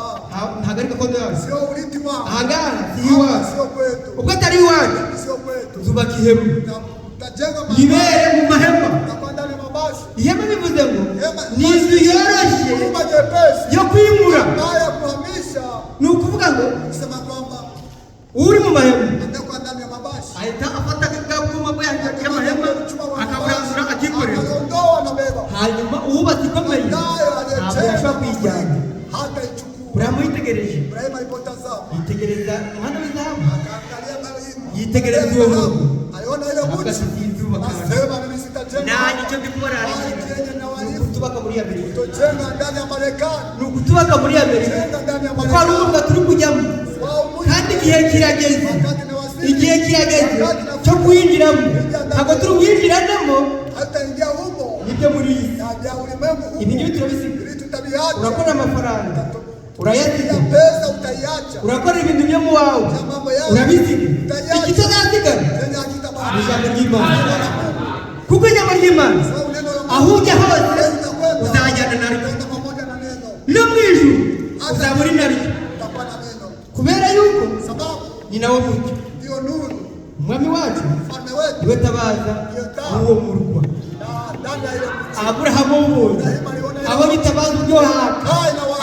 ntabwo ari gakondo yacu, sio urithi wangu, ahangaha si hapa iwacu, sio kwetu, ubwo atari iwacu sio kwetu. nzubaka ihema, Tajenga ibere mu mahema. takuwa ndani ya mabasi, Ihema bivuze ngo Ihema ni inzu yoroshye nyumba nyepesi yo kwimura. ambayo ya kuhamisha, Ni ukuvuga ngo kusema kwamba uri mu mahema atakuwa ndani ya mabasi, ahita afata bwa bwuma bwe y'amahema akaburandura akikorera, akaondoa na beba hanyuma uwubatse ikomeye nayo ntabwo aliyejenga yashobora kuyijyana. hata ichukua. Burahamu yitegereje, Ibrahimu alipotazama yitegereza umuhanda w'izahabu, akaangalia mali yitegereza uwo murwa, aliona ile avuga mji, ati sinzubaka hano. nasema mimi sitajenga Nanjye icyo ndi kubona bali hari chenye na ni walifu ukutubaka muri Amerika, kutojenga ndani ya Marekani, ni ukutubaka muri Amerika, jenga ndani ya kuko hari Marekani. umurwa turi kujyamo, Wao mji kandi igihe kirageze, wakati na wasili, igihe kirageze wakati na cyo kuwinjiramo. Ntabwo turi buwinjiranemo hataingia humo nibyo muri iyi si. na vya ulimwengu huu, Ibi ngibi turabisiga. ili tutaviacha. Urakora amafaranga urayasiga, Ya pesa utaiacha, urakora ibintu byo mu wawe ya mambo yako urabisiga, utaiacha, ikitazasigara chenye ni hakitabaki. ijambo ry'Imana, kuko ijambo ry'Imana Sababu neno la Mungu aho ujya hose wewe utakwenda, uzajyana naryo, utaenda pamoja na neno, no mu ijuru uzaba uri naryo, utakuwa na neno, kubera yuko sababu ni nawo mucyo. ndio nuru. Umwami wacu Mfalme wetu niwe tabaza w'uwo murwa. na ndani ya ile mji Aburahamu w'ubuntu abonye itabaza uburyo haka,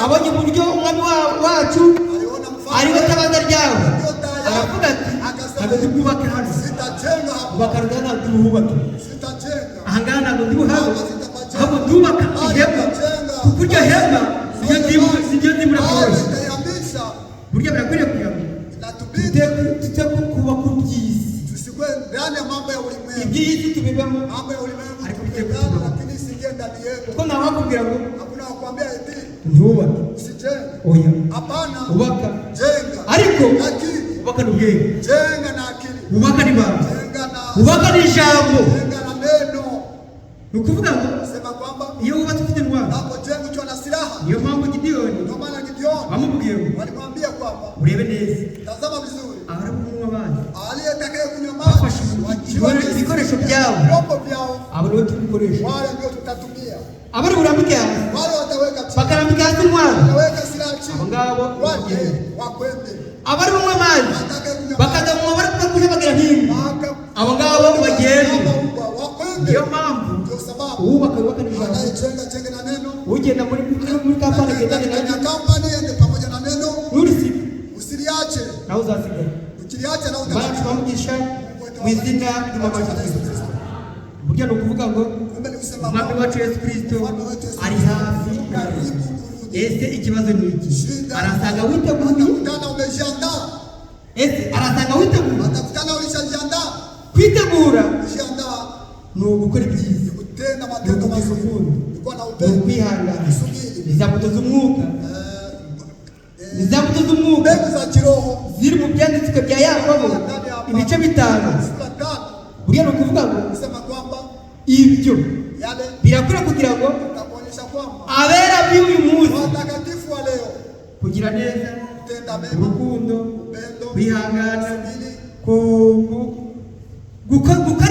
abonye uburyo umwami wacu aliona mfalme ariwe tabaza ryawe, ndio taa yake, aravuga ati ntabwo ndi bwubake hano, sitajenga hapa, ubaka rugana ntabwo ndi buhubake sitajenga ahangaha, ntabwo ndi buhabe, ahubwo Ahubwo ndubaka ihema, kuko iryo hema niryo nzimura byoroshye. Nitaihamisha. Burya birakwiriye kugira ngo Inatubidi tute kuba ku by'isi. tusikwe ndani ya mambo ya ulimwengu. Iby'isi tubibemo, Mambo ya ulimwengu ariko tupendane, bitekutubaho. lakini isiingie ndani yetu. Kuko ntawakubwira ngo Hakuna wakwambia eti ntubake. usijenge. Oya, Hapana, ubaka, jenga. ariko Lakini ubaka n'ubwenge, jenga na akili, ubaka n'ibanga, jenga na ubaka n'ijambo. jenga na neno. Ni ukuvuga ngo Sema kwamba iyo wubatse ufite intwaro, unapojenga ukiwa na silaha. niyo mpamvu Gideyoni Ndio maana Gideon bamubwiye ngo walimwambia kwamba urebe neza tazama vizuri, abari kunywa amazi aliyetakaye kunywa bafashe maji wakiwa ibikoresho byabo, vyombo vyao, abo nibo turi gukoresha, wale ndio tutatumia, abari burambike hasi, wale wataweka chini, bakarambika hasi intwaro, wataweka silaha abo chini, ngabo wale wakwende, abari bunywe amazi watakaye kunywa maji bakazanywa bari kuja bagera hino, Waka- abo ngabo bagende. wakwende. Niyo mpamvu Ndio sababu uwubaka yubaka n'ijambo, anayejenga jenge na neno, ugenda muri kampani agendane ndani ya naryo, kampani ende pamoja na neno, nurisiga usiliache. nawe uzasigara. Ukiliacha na Imana utabakia. tubamugisha mu izina ry'Umwami wacu Yesu Kristo. Burya ni ukuvuga ngo Kumbe ni kusema Umwami kwamba wacu Yesu Kristo Mfalme wetu Yesu ari Kristo hafi. karibu kurudi. Ese ikibazo ni iki? Shida Arasanga witeguye? atakutana umejiandaa, Ese arasanga witeguye? atakutana ulishajiandaa. Kwitegura Kujiandaa ni ugukora ibyiza, ni kutenda ni matendo ukugira mazuri, urukundo, ni kuwa na ni upendo, ukwihangana. kusubiri. Izamuto z'umwuka, izamuto z'umwuka Mbegu za kiroho ziri mu byanditswe bya Yakobo ndani ya ibice 5. sura 5 Burya ni ukuvuga ngo kusema kwamba ibyo yale birakwiriye kugira ngo nakuonyesha kwamba abera b'uyu munsi watakatifu wa leo kugira neza, kutenda mema, urukundo, upendo, kwihangana, kusubiri, gukora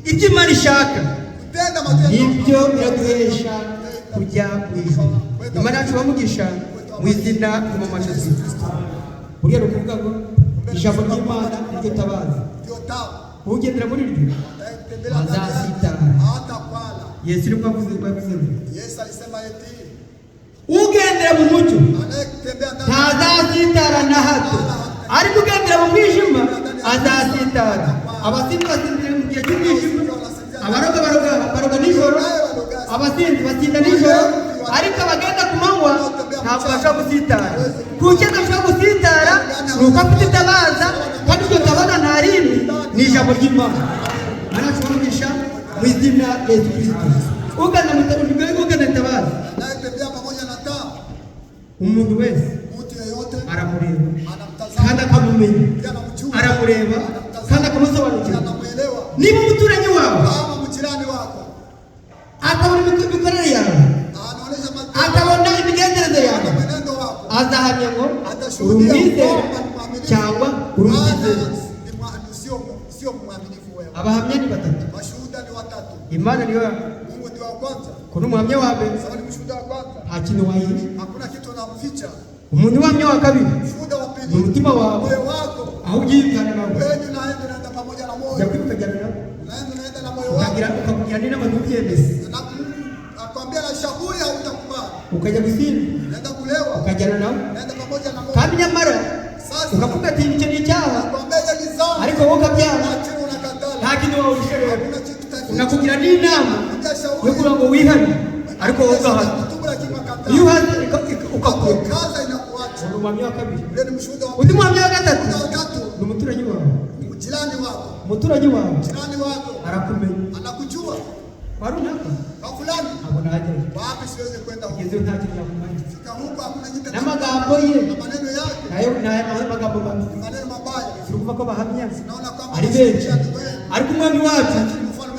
ibyo Imana ishaka, kutenda matendo nibyo biraduhesha kujya mu ijuru. Imana yacu bamugisha mu izina ry'Umwami wacu Yesu Kristo. Burya ni ukuvuga ngo ijambo ry'Imana niryo tabaza, ndio taa ugendera muri ryo atakayetembelea ndani yake azasitara. hatakwala. Yesu nibwo avuze ngo Yesu alisema eti ugendera mu mucyo anayetembea ndani ntazasitara na hato, ariko ugendera mu mwijima azasitara. Abasinzi basinzira mu gihe cy'umwijima, abaroga baroga nijoro, abasinzi basinda nijoro, ariko abagenda ku manywa ntabwo bashobora gusitara. Kuki adashobora gusitara? Ni uko afite itabaza, kandi iryo tabaza nta rindi, ni ijambo ry'Imana. Imana yacu mu izina rya Yesu Kristo. Ugana mu ugana itabaza, anayetembea pamoja na taa, umuntu wese mtu yeyote aramureba anamtazama kandi akamumenya, pia anamjua, aramureba kandi pia akamusobanukirwa. anamuelewa. Niba umuturanyi wawe Kama mjirani wako akabona imikorere yawe, anaonyesha matendo akabona imigenzereze yawe, na mwenendo wako, azahamya ngo uri atashuhudia umwizera kwamba ni mwaminifu, cyangwa uri wala umutizera. sio mwaminifu wewe. Abahamya ni batatu, Mashuhuda ni watatu. Imana niyo ya Mungu ndiye wa kwanza, ko ni umuhamya wa mbere, sababu ni mshuhuda wa kwanza, nta kintu wahisha. hakuna kitu unamficha. Umuntu uhamya wa kabiri Mshuhuda wa ni pili, umutima wawe, moyo wako aho ugiye ujyana nawe, wewe, unaenda unaenda pamoja na ujya moyo, kwiba ukajyana nawe, unaenda unaenda na moyo wako, ukakugira n'inama ntubyemeze, na akwambia na shauri hautakubali, ukajya gusinda unaenda kulewa, ukajyana nawe, unaenda pamoja na moyo. kandi nyamara Sasa ukavuga ati icyo ni icyaha, nakwambia ile ni dhambi, ariko wowe ukabyanga, lakini unakatala, nta kintu wawuhisha rero. hakuna kitu utaficha. Unakugira n'inama Kuja yo shauri kugira ngo wihane, ariko wowe ugahana. kutubu, lakini unakataa. Iyo uhaze ukakureka. Kaza inakuacha. Uri umuhamya wa kabiri. Ule ni mshuhuda wa Undi muhamya wa gatatu mshuhuda wa tatu ni umuturanyi wawe. ni jirani wako, Umuturanyi wawe jirani wako arakumenya anakujua kwa runaka, kwa fulani, ntabwo najyayo, wapi siwezi kwenda huko, ngezeyo nta kintu yakumariye, fika huko hakuna kitu, n'amagambo ye na maneno yake nayo ni amagambo mabi. ni maneno mabaya. Turi kuvuga ko bahamya Naona kwamba ari benshi, mashuhuda ni wengi, ariko umwami wacu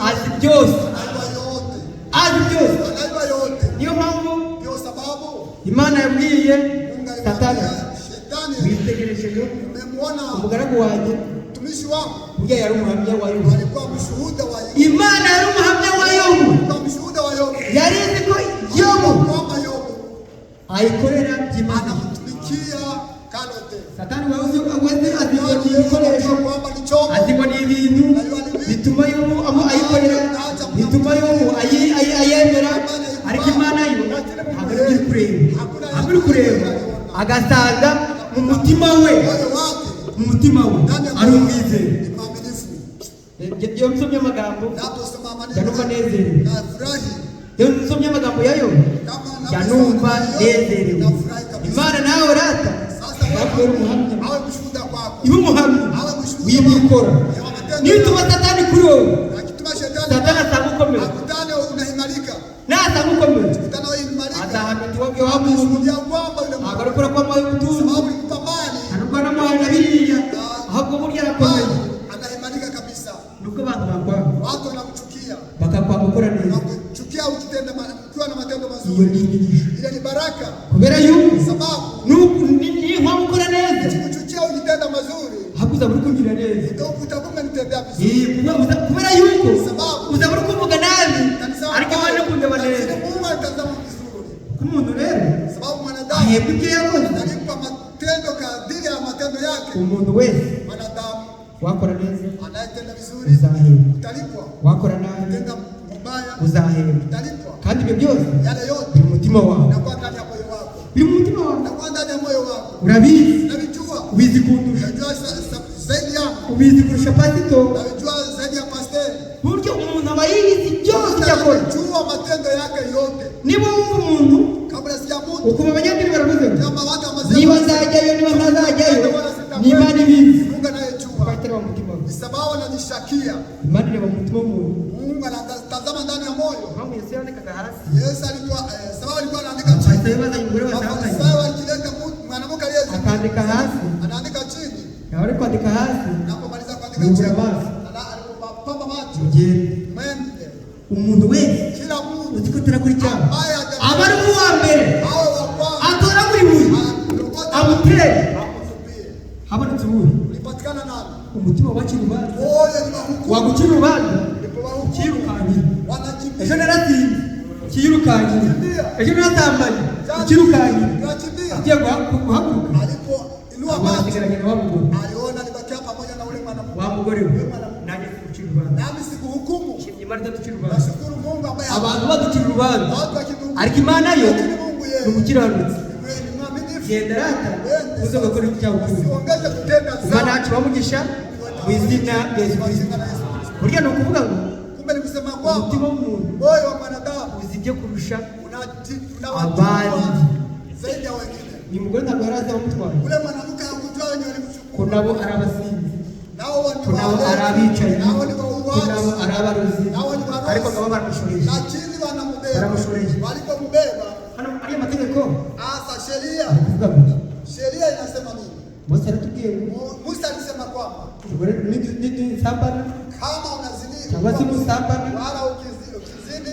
azi byose, anajua yote, azi byose. anajua yote. Niyo mpamvu Ndio sababu Imana yabwiye Mungu Satani, alimwambia shetani, witegereje umemwona umugaragu wanjye, mtumishi wangu burya yari umuhamya wa Yobu. alikuwa mshuhuda wa Yobu, Imana yari umuhamya wa Yobu, alikuwa mshuhuda wa Yobu, yari izi ko Yobu kwamba Yobu ayikorera byimazeyo. anamtumikia kalote. Satani wawe uzi azi ngo ni ibikoresho, Kwamba ni chombo azi ngo ni ibintu bituma Yobu ayikorera, bituma Yobu ayemera, ariko Imana yo ntabwo iri kureba, ntabwo iri kureba, agasanga mu mutima we, moyo wake mu mutima we ari umwizera. ni mwaminifu. Iyo nsomye amagambo Naposoma maneno ndanumva nezerewe. nafurahi. Iyo nsomye amagambo ya Yobu, Kama njya numva naposoma nezerewe. nafurahi kabisa. Imana nawe rata Sasa yakubera wewe umuhamya, awe mshuhuda kwako. ibe umuhamya Awe mshuhuda w'ibyo ukora. ya matendo Nituma Satani kuri wowe, akituma shetani Satani asanga ukomeye. Akutane unaimarika. Nasanga ukomeye, Kutana wewe imarika. azahamya ati wabwiye wa muntu Shuhudia kwamba yule ntabwo mtu ari ukora kwamuhaye ubutunzi, sababu ulimpa mali nta nubwo namuhaye na biriya, ahubwo burya arakomeye. bali anaimarika kabisa. Nubwo abantu bakwanga, Watu wanakuchukia, bakakwanga ukora neza, wanakuchukia ukitenda ukiwa na matendo iyo mazuri. ni imigisha, Ile ni baraka, kubera yuko sababu ninkwanga ukora neza, kuchukia ukitenda mazuri ahubwo uzaba uri kugira neza. ndio utakuwa umenitendea vizuri. Kubera yuko Sababu uzaba uri kuvuga nabi, Kanisani ariko Imana ikundeba neza. lakini Mungu anatazama vizuri, Ko umuntu rero sababu mwanadamu ahembwa ibyo yakoze. analipa matendo kadiri ya matendo yake. Umuntu wese Mwanadamu wakora neza anayetenda vizuri uzahembwa, utalipwa, wakora nabi tenda mubaya uzahembwa, utalipwa. kandi ibyo byose Yale yote biri mu mutima wawe, inakuwa ndani ya moyo wako, biri mu mutima wawe, inakuwa ndani ya moyo wako. urabizi, Navijua, ubizi kundusha, najua zaidi yangu, ubizi kurusha pasito, navijua zaidi ya pastori. buryo umuntu aba yiyizi byose icyo akora. Najua matendo yake yote. Niba wumva umuntu Kabla sijamutu ukumva abanyadini baravuze ngo kama watu wamesema niba nzajyayo, niba ntazajyayo, ni Imana ibizi, Mungu anayejua kuko itareba mu mutima we. ni sababu anajishakia. Imana ireba mu mutima w'umuntu. Mungu anatazama ndani ya moyo. Impamvu Yesu yandikaga hasi, Yesu alikuwa sababu alikuwa anaandika chini. Abafarisayo bazanye umugore batandukanye, Mafarisayo walikileta mwanamke aliyezini akandika hasi, anaandika chini. yaba ari kwandika hasi, Anapomaliza kuandika yubura chini, amaso, alipopamba macho, ugende. mwende. Umuntu wese Kila mtu uzi ko atarakora icyaha ambaye haja- aba ari uwa mbere awe wa kwanza atoragura ibuye anaokota, amutere. amtupie. Habonetse uwuhe? Ulipatikana nani? Umutima wacira urubanza, Moyo ni wahukumu. wagucira urubanza Ulipowahukumu ukirukankira. wanakimbia. Ejo naratinze ukirukankira, ejo naratambanye ukirukankira. Tunakimbia. Ugiye guhaguruka, Alipoinua abona macho asigaranye na wa mugore. aliona alibakia pamoja na ule mwanamke. Wa mugore we, nanjye sigucira urubanza. Nami sikuhukumu. Nshimye Imana itaducira urubanza. Nashukuru Mungu ambaye Abantu baducira urubanza, watu wakituhukumu. ariko Imana yo Lakini Mungu ni yeye umukiranutsi. ni mwaminifu. Genda rata Wende uze gukora icyaha ukundi. Usiongeze kutenda Imana dhambi. yacu bamugisha mu izina rya Yesu Kwa Kristo. jina la Yesu Kristo. Burya ni ukuvuga ngo Kumbe ni kusema umutima kwamba w'umuntu moyo wa mwanadamu uzi ibyo kurusha unawajua abandi. zaidi ya wengine. Uyu mugore ntabwo yari azi abamutwaye, Ule mwanamke hakujua wenye ko walimchukua, nabo ari abasinzi, nao ni ko nabo ari walevi, abicanyi, nao ni ko wauaji, nabo ari abarozi, nao ni ariko warozi, bakaba baramushoreje. lakini wanambeba. Baramushoreye. Walipombeba Hano ariya mategeko hasa sheria, ari kuvuga ngo iki? sheria inasema nini? Mose yaratubwiye ngo Musa alisema kwamba umugore nidusambana kama unazini cyangwa se nusambana, wala ukizini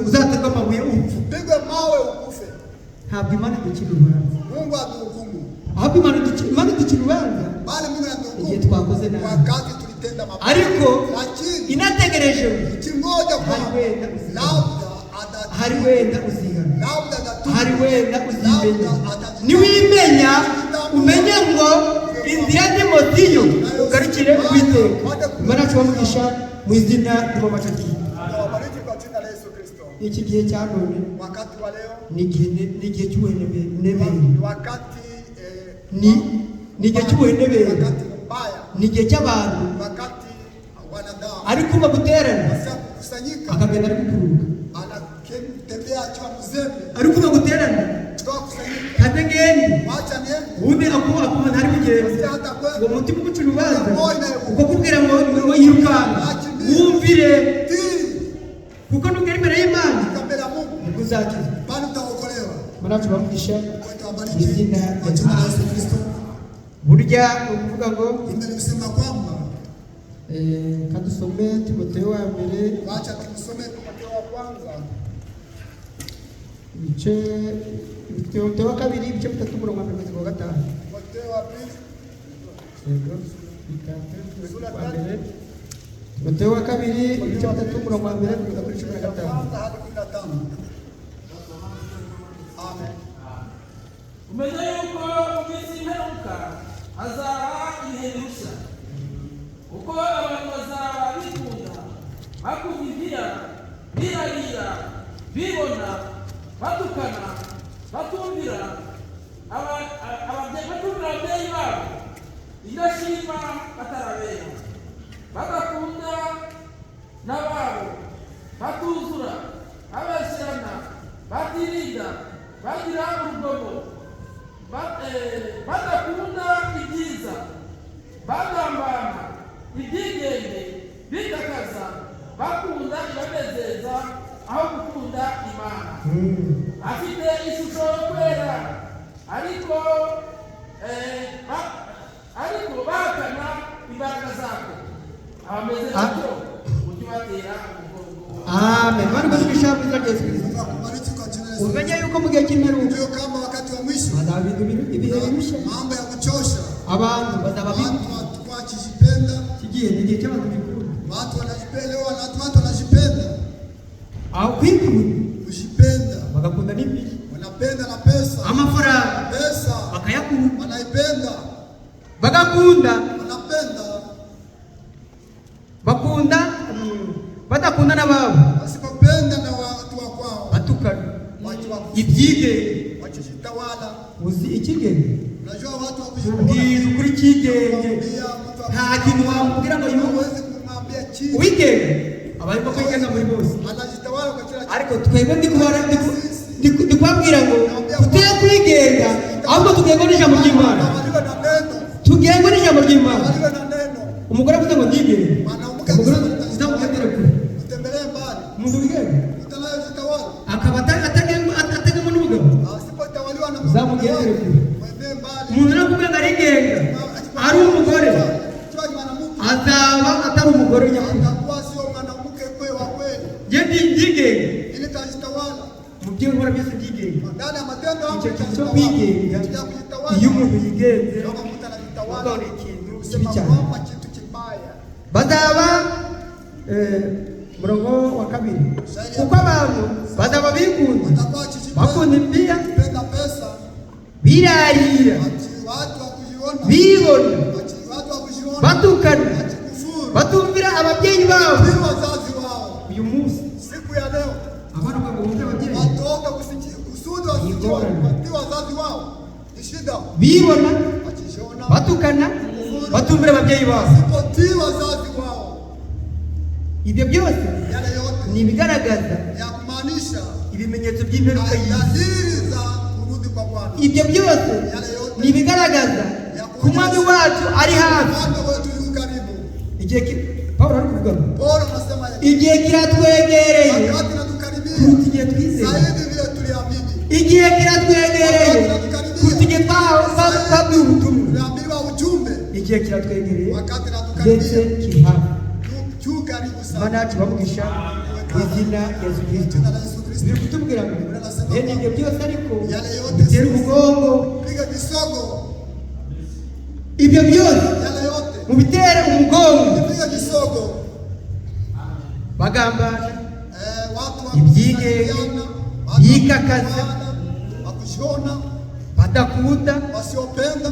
uzaterwa amabuye upfa. pigwe mawe ukufe. Ntabwo Imana iducira urubanza, Mungu atuhukumu, ahubwo Imana iducira urubanza bali Mungu igihe anatuhukumu twakoze nabi, wakati tulitenda mabaya, ariko lakini inategereje ikingoja hari kwamba wenda uzihana, labda atatu, hari wenda uzihana, labda atatubu, hari wenda uzimenya. Niwimenya umenye ngo inzira ndimo siyo, ugarukire Uwiteka. Imana yacu bamugisha mu izina ry'umumacaki. Nawabariki kwa jina la Yesu Kristo. Iki gihe cya none Wakati wa leo ni igihe cy'ubuhenebere, ni wakati ni igihe cy'ubuhenebere, wakati mbaya, ni igihe cy'abantu wakati wanadamu ari kumva guterana sasa kukusanyika, akagenda ari gukururuka, anatembea akiwa mzembe, ari kumva guterana tukawa kusanyika, kate ngende wacha niende, ubundi akuba ntari kugenda. hata Uwo kwenda mutima ugucira urubanza uko kubwira ngo ngo yirukanka wumvire, tii kuko nugera imbere y'Imana mbele ya Mungu nibwo uzakizwa. bali utaokolewa. Imana yacu bamugisha Mungu mu izina atawabariki kwa rya jina la Yesu Kristo. Burya ni ukuvuga ngo Kumbe ni kusema kwamba kadusome Timoteyo wa mbere wacha tumsome Timotheo wa kwanza ibice, Timoteyo wa kabiri ibice bitatu umurongo wa mbere kugeza ku wa gatanu. Timotheo wa pili Yego, bitatu wa mbere, Timoteyo wa kabiri ibice bitatu umurongo wa mbere kugeza kuri cumi na ya gatanu. kwanza hadi 15. Amen. Umenye yuko mu minsi y'imperuka hazaba ibihe birushya, kuko abantu bazaba bikunda, bakunda impiya, birarira, bibona, batukana, batumvira batumvira ababyeyi babo, indashima batarabera, badakunda n'ababo, batuzura, Babeshyerana, batirinda, bagira urugomo, badakunda ibyiza, bagambana, ibyigenge, bitakaza, bakunda ibanezeza aho gukunda Imana, afite ishusho yo kwera, ariko bahakana imbaraga zako. Abameze batyo ujye ubatera umugongo. Amen. Imana iguhe mu izina rya Yesu Kristo. Mungu akubariki kwa jina la Yesu. Umenye yuko mu gihe cy'imperuka Ndio kama wakati wa mwisho hazaba ibintu ibihe birushya, mambo ya kuchosha, abantu bazaba watu watakuwa wakijipenda, iki gihe ni igihe cy'abantu bikunda. Watu wanajipenda leo, watu wanajipenda, aho kwikunda, kujipenda, bagakunda n'imbibi, wanapenda na pesa, amafaranga pesa bakayakunda, wanaipenda, bagakunda, wanapenda, bakunda badakunda n'ababo, wasipopenda na watu wa kwao, batukana, watu wa ibyigenge. wakijitawala. Uzi ikigenge? Unajua watu wa kujitawala, Ubwiza ukuri ikigenge, kumwambia mtu nta kintu wamubwira ngo yumve. hawezi kumwambia chini, Uwigenge aba arimo kwigenga muri bose, anajitawala kwa kila kitu. Ariko twebwe ndi kubabwira ngo tuteye kwigenga, ahubwo tugengwa n'ijambo ry'Imana. Tawaliwe na neno, Tugengwe n'ijambo ry'Imana. tawaliwe na neno. Umugore avuze ngo ndigenge, Mwanamke umugore akisema uzamugendere kure. Utembelee mbali, Umuntu wigenga mtu anayejitawala akaba atagengwa n'umugabo, asipotawaliwa na uzamugendere kure. mwendee mbali. Umuntu nakubwira ngo arigenga ari umugore, Kiwa ni mwanamke azaba atari umugore nyakuri. atakuwa sio mwanamke kwe wa kweli, Njye ndi ndigenga ili tajitawala mu byo nkora byose, ndigenga. Ndani ya matendo yangu Icyo kintu cyo nitajitawala. kwigenga, Kitu cha kujitawala. iyo umuntu yigenze, Kama mtu anajitawala, ubwo ni ikintu kibi kusema cyane. kwamba kitu kibaya. Bazaba murongo wa kabiri, kuko abantu bazaba bikunda, Watakuwa wakijipenda, bakunda impiya, kupenda pesa, birarira, watu wa kujiona, bibona, watu wa kujiona, batukana, wakikufuru, batumvira ababyeyi babo. si wazazi wao. Uyu munsi Siku ya leo abana ntabwo bumvira ababyeyi. watoto kusudi wasikie watii wazazi wao ni shida, Bibona, wakijiona, batukana, batumvira ababyeyi babo. wasipotii wazazi wao, Ibyo byose yale yote ni ibigaragaza ya kumaanisha ibimenyetso by'imperuka y'isi. dalili za kurudi kwa Bwana. Ibyo byose ni ibigaragaza ko umwami wacu ari hafi. Bwana wetu yu karibu. Igihe Pawulo ari kuvuga ngo Paulo anasema hivi, igihe kiratwegereye wakati natukaribia kuruta igihe twizeye. zaidi vile tuliamini. Igihe kiratwegereye kuruta igihe twabwiwe ubutumwa. Tuliambiwa ujumbe, Igihe kiratwegereye wakati ndetse natukaribia kiri hafi. juu karibu Imana sana. yacu bamugisha mu izina rya Yesu Kristo. Jina la Yesu Kristo. Biri kutubwira ngo bene ibyo byose ariko Yale yote bitera umugongo. Piga kisogo, Ibyo byose yale yote mubitere umugongo. piga kisogo. Bagambana, Watu wa ibyigenge, kusaidiana, watu wa bikakaza, kujuana, wa kujiona, badakunda, wasiopenda,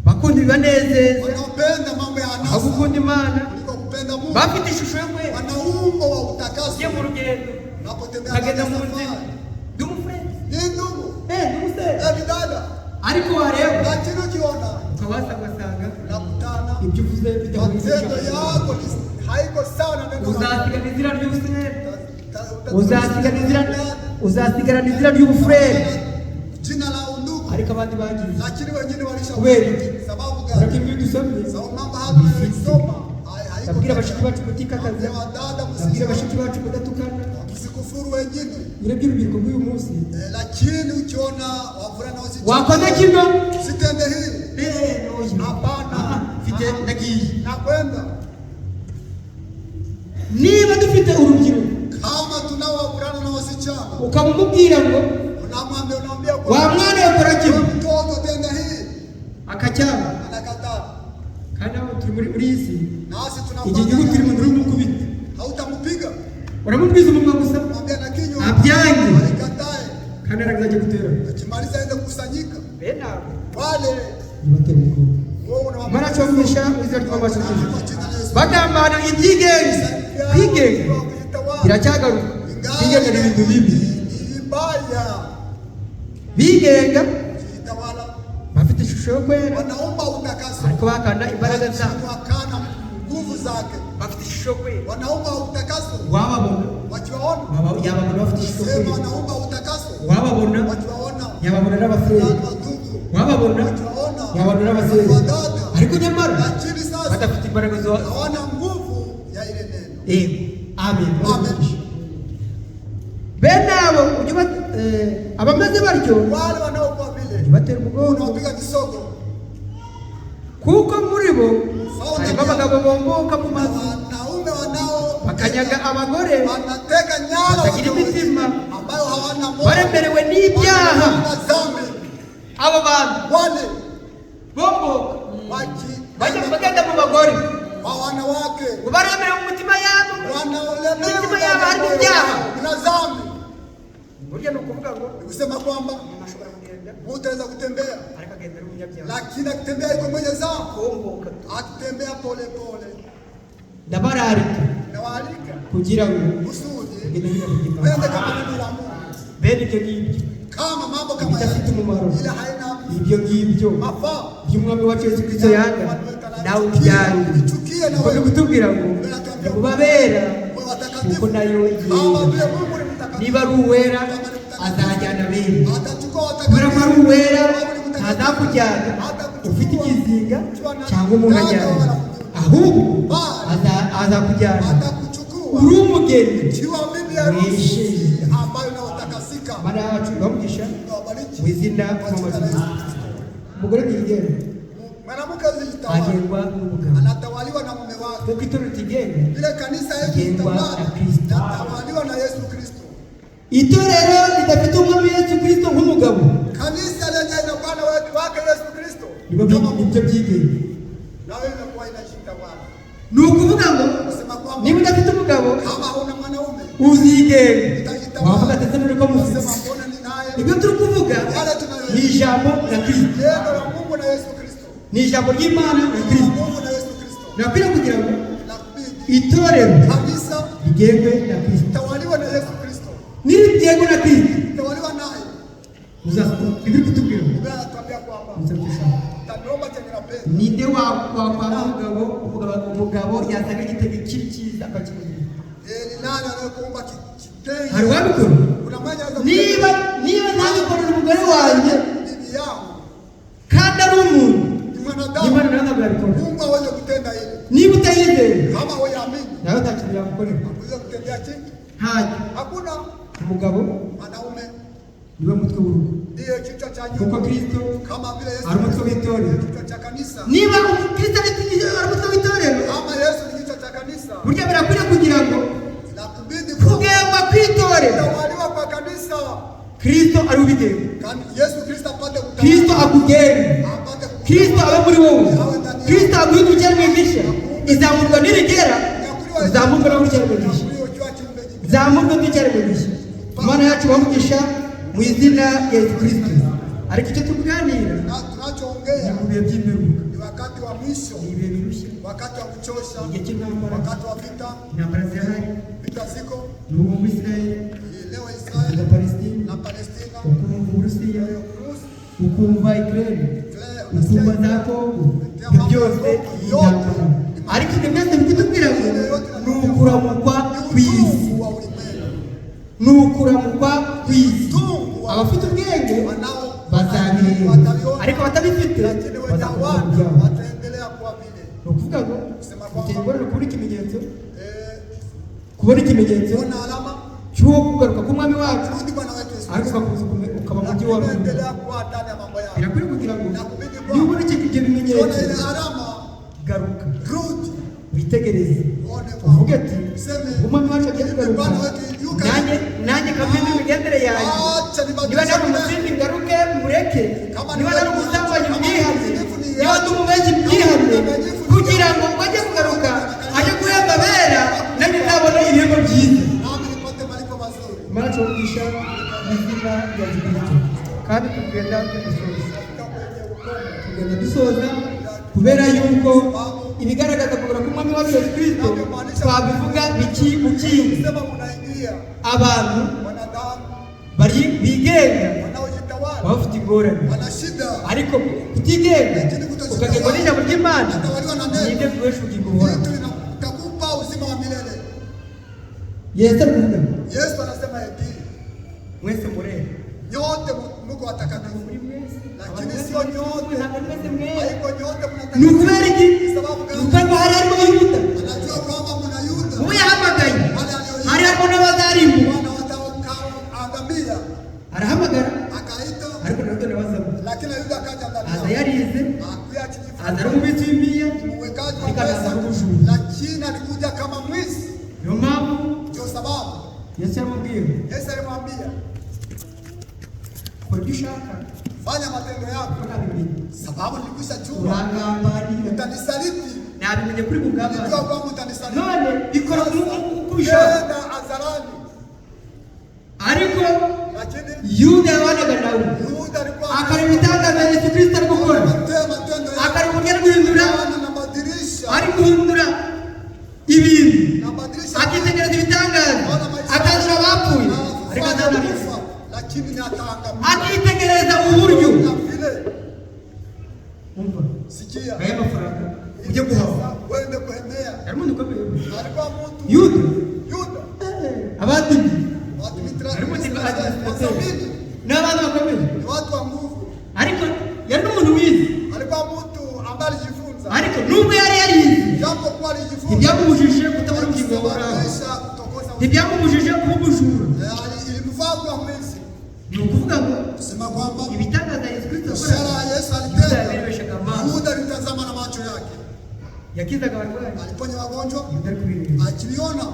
bakunda ibibanezeza wanaopenda mambo ya aho anasa gukunda Imana, kuliko kupenda Mungu, bafite ishusho yo kwera. wana umbo wa utakaso. Ugiye mu rugendo, Unapotembea ukagenda katika mu nzira, safari, ndi umufurere, ni ndugu, ndi umusore, ni dada, ariko wareba lakini ukiona ukabasa ugasanga unakutana ibyo uvuze bidahuye matendo n'ijambo. yako haiko sawa na neno la Mungu. Uzasigana izina ry'ubusere, uzasigarana izina ry'ubufurere, Jina la undugu, ariko abandi bagiye lakini wengine walisha. Kubera iki? Sababu Kubera ko gani? ibyo dusomye Sababu mambo haya tunayosoma haiko. Ndabwira bashiki bacu kutikakaza, Ambia wadada ndabwira bashiki bacu kudatukana. msikufuru wengine. Urebye urubyiruko rw'uyu munsi, Lakini ukiona wavulana wasichana, wakoze kino, sitende hili, oya. Hapana. Ah, mfite ndagiye. Nakwenda. Niba dufite urubyiruko, Kama tunao wavulana na wasichana, ukaba umubwira ngo unamwambia unaambia kwa wa mwana yakora kino, wewe mtoto tenda hii, akacyanga, anakataa. kandi aho turi muri iyi si, Nasi iki tunafanya gihugu turimo nturimukubita, hautampiga, uramubwiza umunwa gusa mwambia na kinywa abyange, alikatae, kandi arazajya gutera akimaliza aende kukusanyika bene abo wale nibatera umugongo. wewe unawapa Imana yacu bamugisha mu izina ry'Umwami wacu Kristo. kwa jina la Yesu. Bagambana ibyigenge, kwigenga biracyagaruka. Kwigenga ni ibintu bibi. Ni vibaya Bigenga kujitawala, bafite ishusho yo kwera, wanaomba utakaso, ariko bahakana imbaraga zabo. wakana nguvu zake, Bafite ishusho yo kwera, wanaomba utakaso, wababona wakiwaona Wakiwaona Yababona bafite ishusho sema kweli. wanaomba utakaso, Wababona wakiwaona yababona n'abafurere, watu wadugu, wababona wakiwaona yababona n'abasore, wadada, ariko nyamara lakini sasa badafite imbaraga zo hawana nguvu ya ile neno. Yego, amen. Amen. Bene abo ujye abameze batyo Wale wanaokuwa vile ujye ubatera umugongo, unawapiga kisogo, kuko muri bo harimo abagabo bomboka mu mazu, wanaume wanao bakanyaga abagore wanateka nyara batagira watu imitima, ambayo hawana moyo, baremerewe n'ibyaha. wana dhambi. Abo bantu Wale bomboka waki bajya bagenda mu bagore, kwa wanawake ngo baremerewe mu mitima yabo, wanaolemewa Mitima yabo harimo ibyaha. na dhambi. Burya ni ukuvuga ngo Ni kusema kwamba umuntu ashobora kugenda mtu anaweza kutembea, ariko agenda ari umunyabyaha, lakini akitembea iko mwenye dhambi, bomboka. akitembea pole pole. Ndabararika Nawaalika kugira ngo kusudi ugende wiga kugira wende kama neno la Mungu, bene ibyo ngibyo kama mambo kama bidafite yale, umumaro, ila haina ibyo ngibyo mafao. by'umwami wacu Yesu Kristo yanga nawe ubyawe. Ichukie na Ngo wewe kutubwira ngo mubabera uwe watakatifu kuko nayo kama yera. vile Mungu ni mtakatifu. Niba ari uwera azajyana abera, Atachukua kubera ko ari watakatifu uwera Mungu ni mtakatifu. ntazakujyana Hatakuchukua ufite ikizinga ukiwa na cyangwa umunkanyari, ahubwo azakujyana atakuchukua uri umugeni ikiwa bibi harusi wishimye. ambayo inawatakasika. Mana yacu ibamugisha Wabariki mu izina kwa jina la Yesu Kristo. Umugore ntiyigenga, Mwanamke azijitawala, agengwa n'umugabo, anatawaliwa na mume wake. kuko itorero ritigenga Vile kanisa yetu Jengwa litawala, na Kristo. natawaliwa na Yesu Kristo. Itorero ridafite umwami Yesu Kristo nk'umugabo Kanisa lenye ina Bwana wake Yesu Kristo nibo kama nibyo byigenga. nawe inakuwa inajitawala. Ni ukuvuga ngo Kusema kwamba niba udafite umugabo kama huna mwanaume uzigenga, utajitawala. wavuga ati ese none ko mufite Unasema mbona ninaye? ibyo turi kuvuga Yale tunayo ni ijambo la Kristo, neno la Mungu na Yesu Kristo. ni ijambo ry'Imana na Neno la Kristo. Mungu na Yesu Kristo. Birakwiriye kugira ngo Inakubidi itorero kanisa rigengwe na Kristo. tawaliwa na Yesu Kristo. Nirigengwa na Kristo Tawaliwa naye. ibiri kutubwira ngo Biblia inatuambia kwamba muze dushaka. utaniomba chenye napenda. Ninde wakwanga umugabo umugabo yasanga igitego kiri cyiza akakimugirira? Ni nani anayekuomba kitenge? Hari uwabikora? Kuna mmoja anaweza Niba niba ntabikorera umugore wanjye bibi yangu kandi ari umuntu, ni mwanadamu. Imana nawe ntabwo yabikora. Mungu aweze kutenda hili. Niba utayizeye Kama huamini, nawe nta kintu yagukorera, hawezi kutendea kitu. ntacyo. Hakuna Umugabo mwanaume niwe mutwe w'urugo, ndiye kichwa cha kuko nyumba, Kristo kama vile Yesu ari umutwe w'itorero. kichwa cha kanisa. Niba Kristo ari umutwe w'itorero, Kama Yesu ni kichwa cha kanisa, burya birakwiriye kugira ngo inakubidi kugengwa kw'itorero kutawaliwa kwa kanisa. Kristo ari ubigenga, Yesu Kristo apate Kristo kutawala, akugenga, apate Kristo abe muri wowe, Kristo aguhe ubukerarwe bwishya. Izamurwa nirigera uzamurwe n'ubukerarwe bwishya, kunyakuliwa ukiwa kiumbe kipya. zamurwe n'ubukerarwe bwishya. Imana yacu bamugisha mu izina rya Yesu Kristo. Ariko icyo tukuganira Na ni tunachoongea ku bihe by'imperuka, ni wakati wa mwisho, ni ibihe birushya, wakati wa kuchosha, igihe cy'intambara, wakati wa vita. Intambara zirahari, Vita ziko ni ubu muri Israel, Hii leo ukumva Israeli Palestine, na Palestina, ukumva Uburusiya, Urusi, ukumva Ukraine, ukumva za Kongo, ibyo byose ni intambara. Ariko ibyo byose bikutubwira ngo ni ukuramukwa kw'isi, utungu wa ulimwengu, ni ukuramukwa kw'isi. utungu wa Abafite ubwenge wanao bazabireba, wataliona, ariko abatabifite lakini wenye bazakomeza hawana kubyanga. wataendelea kuwa vile. Ni ukuvuga ngo biteye ingorane kubona ikimenyetso, kubona ikimenyetso Kuona alama cy'uwo kugaruka k'umwami wacu, kurudi Bwana wetu Yesu ariko Kristo, ugakomeza ukaba mu byo lakini wari urimo. endelea kuwa ndani ya mambo yao. Birakwiriye kugira ngo Nakubidi niba ubona ibyo Kuona bimenyetso, ile alama, garuka rudi witegereze, uone uvuge ati useme umwami wacu agiye kugaruka, Bwana wetu yuka nanjye nanjye kamwe n'imigendere yanjye, acha niba nari nibadilishe umusinzi ngaruke mureke, Kama niba nari umusambanyi kama mwihane, mzinifu ni niba ndi umubeshyi mwihane, kugira ngo ubwo ajye kugaruka ajye guhemba abera, nanjye nzabona ibihembo byiza. nami nipate malipo mazuri. Imana tubamugisha mu izina rya Yesu Kristo. Kandi tugenda dusoza, Fika kwenye ukomo tugenda dusoza kubera yuko ibigaragaza kugaruka k'umwami wacu Yesu Kristo twabivuga biki mu kindi. sema munaingia Abantu wanadamu bari bigenga wanaojitawala baba bafite ingorane, wana shida, ariko kutigenga ukagengwa n'ijambo ry'Imana watawaliwa na neno nibyo biguhesha ubugingo buhoraho. vitu vitakupa uzima wa milele. Yesu ari kuvuga Yesu anasema eti Mwese murera. nyote muko watakatifu, Muri mwese. lakini sio nyote, Ntabwo ari mwese mwera. haiko nyote Ni mnatakatifu. ukubera iki? Sababu Ni gani? uko hari harimo Yuda. Anajua kwamba mna Yuda Uwo yahamagaye wale alioita hari harimo n'abazarimbuka. wana watakaoangamia, Arahamagara akaita, ariko na Yuda nawe azamo. lakini Yuda akaja ndani Aza yao. yarize, Hakuya akijifunza aza ari umubitsi w'impiya, mwekaji wa ariko akaza pesa, ari umujura. lakini alikuja kama mwizi. Niyo mpamvu Ndio sababu Yesu yaramubwiye Yesu alimwambia kora ibyo ushaka fanya matendo yako, kuko nabimenye. sababu nilikwisha jua Urangambanira. utanisaliti, Nabimenye kuri nilijua bugambane. kwamba utanisaliti. None bikora uko ubishaka. Tenda hadharani, Ariko lakini Yuda yabanaga nawe Yuda alikuwa akareba ibitangaza Yesu Kristo ari gukora, matendo yake akareba uburyo ari guhindura, anabadilisha, ari guhindura ibintu, anabadilisha akitegereza ibitangaza, akazura abapfuye, ariko anafanya azanabipfa, kufa, lakini ataangamia. akitegereza uburyo. Na vile Umva, sikia, aya mafaranga ujye guhaha. wende kuhemea. Yari umuntu ukomeye. Alikuwa mtu Yuda Yuda abadibyi watu arimo wasamini ni abantu bakomeye, ni watu wa nguvu. ariko yari n'umuntu wize, Alikuwa mtu ambaye alijifunza, ariko nubwo yari yarize japo kuwa alijifunza ntibyamubujije kutabona ubugingo buhoraho, alisababisha kutokosa ntibyamubujije kuba umujura. Ilimfaa kuwa mwizi. Ni ukuvuga ngo Kusema kwamba ibitangaza Yesu Kristo ishara yakoraga, ya Yesu Yuda alitenda, yabirebeshaga amaso, Yuda alitazama na macho yake, yakizaga abarwayi, aliponya wagonjwa Yuda ari kubirebesha, akiliona,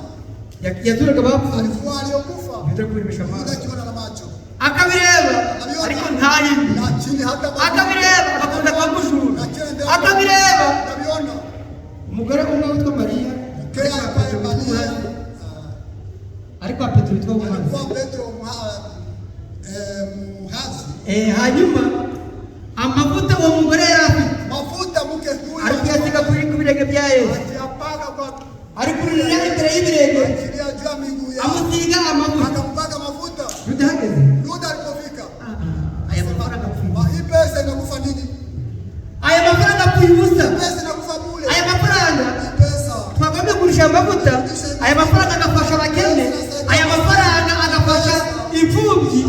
yaturaga abapfuye, alikuwa aliyokufa, Yuda ari kubirebesha Yuda amaso, akiona na macho, akabireba ariko ntahindure, lakini hata akabireba agakomeza kuba umujura, Lakini akabireba. anaviona. Umugore umwe witwa Mariya, Mke alikuwa Maria, ariko wa Petero witwa Yohana. alikuwa Petro mhazi. Hanyuma amavuta uwo mugore yari afite Mafuta mke huyu ari kuyasiga ku birenge bya Yesu, akiyapaka kwa ari kuririra imbere y'ibirenge, achilia juu ya miguu yake, amusiga amavuta. akampaka mafuta. Yuda ahageze, Yuda alipofika, aya mafaranga apfuye, hii pesa inakufa nini? aya mafaranga apfuye ubusa, Pesa inakufa bure. aya mafaranga Hii pesa twagombye kugurisha amavuta, aya mafaranga agafasha abakene, aya mafaranga agafasha imfubyi,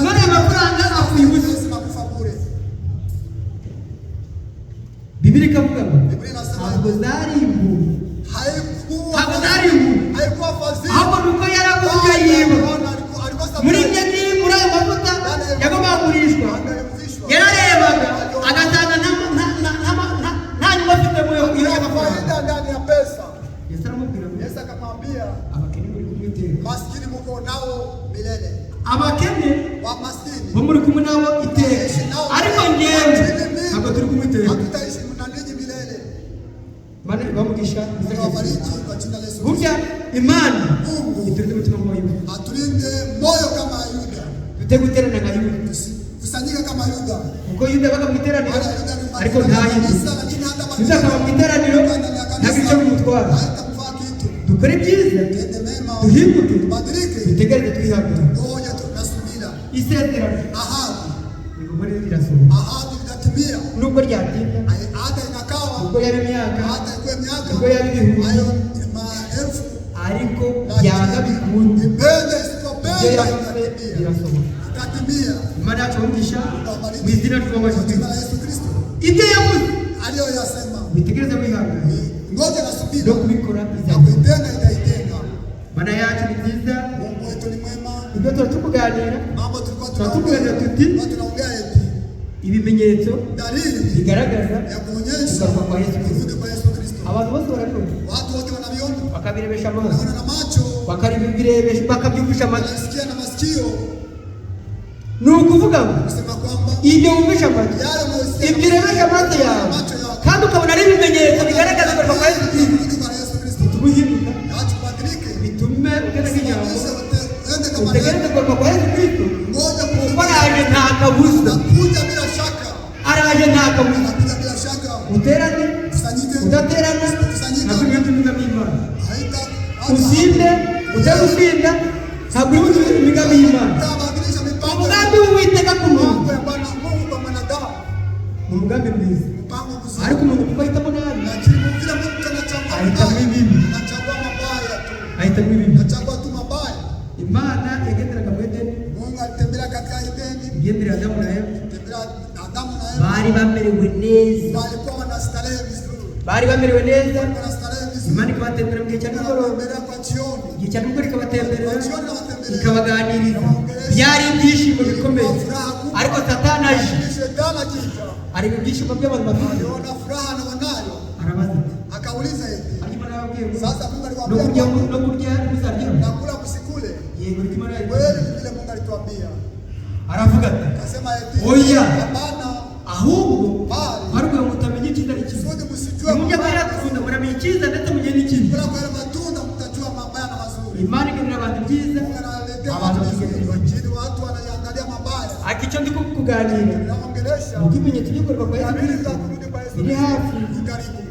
none aya mafaranga apfuye ubusa. pesa inakufa bure. Bibiri ikavuga ngo Biblia inasema ntabwo zari impuhwe, haikuwa ntabwo zari impuhwe, haikuwa fadhili. ahubwo ni uko yaraguze ibyo yiba. Alikosa Muri ibyo ngibi, muri ayo mavuta yagombaga kugurishwa, yararebaga agasanga nta nyungu afite mu iyo y'amafaranga. faida ndani ya pesa. Yesu aramubwira ngo Yesu akamwambia abakene muri kumwe iteka, maskini muko nao milele, abakene wa maskini bo muri kumwe nabo iteka, ariko njyewe ntabwo turi kumwe iteka. hatutaishi na ninyi milele. Mana ibamugisha. Mungu awabariki kwa jina la Yesu. Burya Imana Mungu iturinde umutima nk'uwa Yuda, atulinde moyo kama Yuda, dute guterana nka Yuda, kusanyika kama Yuda. kuko Yuda yabaga mu iteraniro Maana Yuda ni ariko ntahindure. kanisa, lakini hata Yuda akaba mu iteraniro ndani ya ntabwo icyo bimutwara. haitamfaa kitu. Dukore ibyiza, Tende mema, duhinduke, tubadilike, dutegereze twihangane. ngoja tunasubira Isezerano ahadi, rigomba rirasohoka, ahadi litatimia. nubwo ryatinda, Hata inakawa, nubwo yaba imyaka, hata ikuwe miaka nubwo yaba ibihumbi, hayo maelfu, ariko byanga bikunze ipende ibyo isipopenda yavuze itatimia, birasohoka. itatimia. Imana yacu abamugisha mu izina ry'Umwami wacu Kwa jina Kristo. la Yesu Kristo Ibyo yavuze aliyoyasema, witegereze wihangane, ngoja na no subira kubikora na izabikora. kuitenda itaitenda. Mana yacu ni nziza, Mungu wetu ni mwema. ibyo tuba tukuganira Mambo tulikuwa Tunatukueleza tunaongea tuti. tulikuwa tunaongea eti ibimenyetso dalili bigaragaza ya kuonyesha kugaruka kwa Yesu Kristo. kurudi kwa Yesu Kristo. Abantu bose barabibona, Watu wote wanaviona, bakabirebesha amaso, wanaona na macho, bakabirebesha, bakabyumvisha amatwi. wanasikia na masikio, Ni ukuvuga ngo kusema kwamba ibyo wumvisha amatwi, yale unayosikia ibyo urebesha amaso yawe, macho yako kandi ukabona ari ibimenyetso bigaragaza kugaruka kwa Yesu Kristo, kurudi kwa Yesu Kristo. bitume uhinduka, Na tubadilike, bitume ugenda nk'inyambo, Kisha uende kama utegereze kugaruka kwa Yesu Kristo, ngoja kuko araje nta kabuza, kuja bila shaka, araje nta kabuza. anakuja bila shaka. Uterane Kusanyike, udaterana, ntabwo uri imigambi y'Imana. haita Usinde utagusinda, ntabwo uri imigambi y'Imana. Utabadilisha mipango Umugambi w'Uwiteka ku muntu mipango ya Bwana Mungu kwa mwanadamu, ni umugambi mwiza, mpango mzuri, ariko umuntu kuko ahitamo nabi, lakini vile mtu anachagua Ahitamo mabaya, ibibi. anachagua mabaya tu, ahitamo ibibi. anachagua tu mabaya. Imana Adamu na Eva Bari bamerewe neza, walikuwa wanastarehe vizuri, bari bamerewe neza. wanastarehe vizuri, Imana ikabatemberera mu gihe cya nimugoroba, wanatembelea kwa jioni, igihe cya nimugoroba ikabatemberera, kwa jioni wanatembelea, ikabaganiriza. Byari ibyishimo bikomeye, ariko Satani aje shetani akija areba ibyishimo by'abantu bafite, aliona furaha na wanayo, arabaza ati akauliza eti, hanyuma Imana yababwiye ngo sasa Mungu no aliwaambia kurya kwamba no kurya ntuzarya. nakula msikule. Yego, niko Imana yabivuze. Kweli ni vile Mungu alituambia, Aravuga ati akasema eti Oya. hapana, ahubwo bali barubwiye ngo mutamenya icyiza n'ikibi. kusudi msijue Nimujya mabaya, kuyatunda muramenya icyiza ndetse mugende n'ikibi. kula kwa yale matunda mtajua mabaya na mazuri. Imana igenera abantu ibyiza, Mungu analetea abantu watu bakigenera vizuri, ibibi. lakini watu wanaiangalia mabaya. Ariko icyo ndi kuganira Naongelesha ni uko ibimenyetso byo kugaruka kwa Yesu dalili Kristo za kurudi kwa Yesu biri hafi, ni karibu,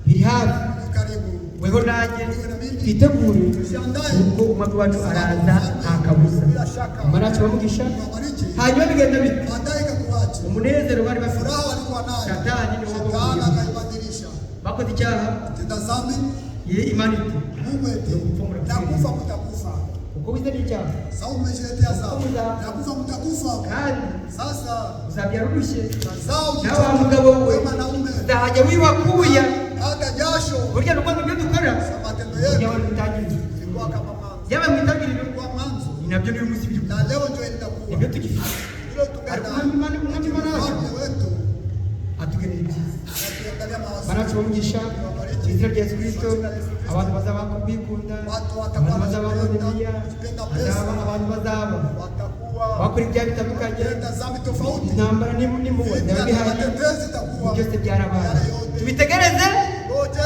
biri hafi. ni karibu. Weho nanjye twitegure, kuko umwami wacu araza nta kabuza. Bila shaka Imana yacu ibamugisha. wabariki. Hanyuma bigenda bite? Baadaye ikakuacha Umunezero bari bafite, furaha walikuwa nayo, Shetani ni wao shetani wakuja. akaibadilisha. Bakoze icyaha, Tenda dhambi, ye Imana iti Mungu eti nakufa, mtakufa. kuko wize n'icyaha Sasa umejiletea dhambi, nakufa, mtakufa. kandi Sasa uzabyara urushye tazao nawe wa mugabo we wewe mwanaume, uzajya wibakuya. hata jasho Burya ni ukuvuga ngo ibyo dukora za matendo yetu byaba mu itangiriro, ilikuwa kama mwanzo, byaba mu itangiriro ilikuwa mwanzo, ni nabyo n'uyu munsi biri na leo ndio inakuwa nibyo tugifite. hilo. Ariko Tungana umwami Imana wacu mfalme wetu atugenera ibyiza. anatuangalia mawazo Imana yacu bamugisha mu izina rya Yesu Kristo. Abantu bazaba bikunda, Watu watakuwa abantu bazaba wanapenda, bibiliya, kupenda pesa. bazaba abantu bazaba watakuwa bakora ibyaha bitandukanye, tenda dhambi tofauti, intambara n'impuhwe vita byaba na bihari, matetezi itakuwa byose byarabaye. yale yote Tubitegereze, yote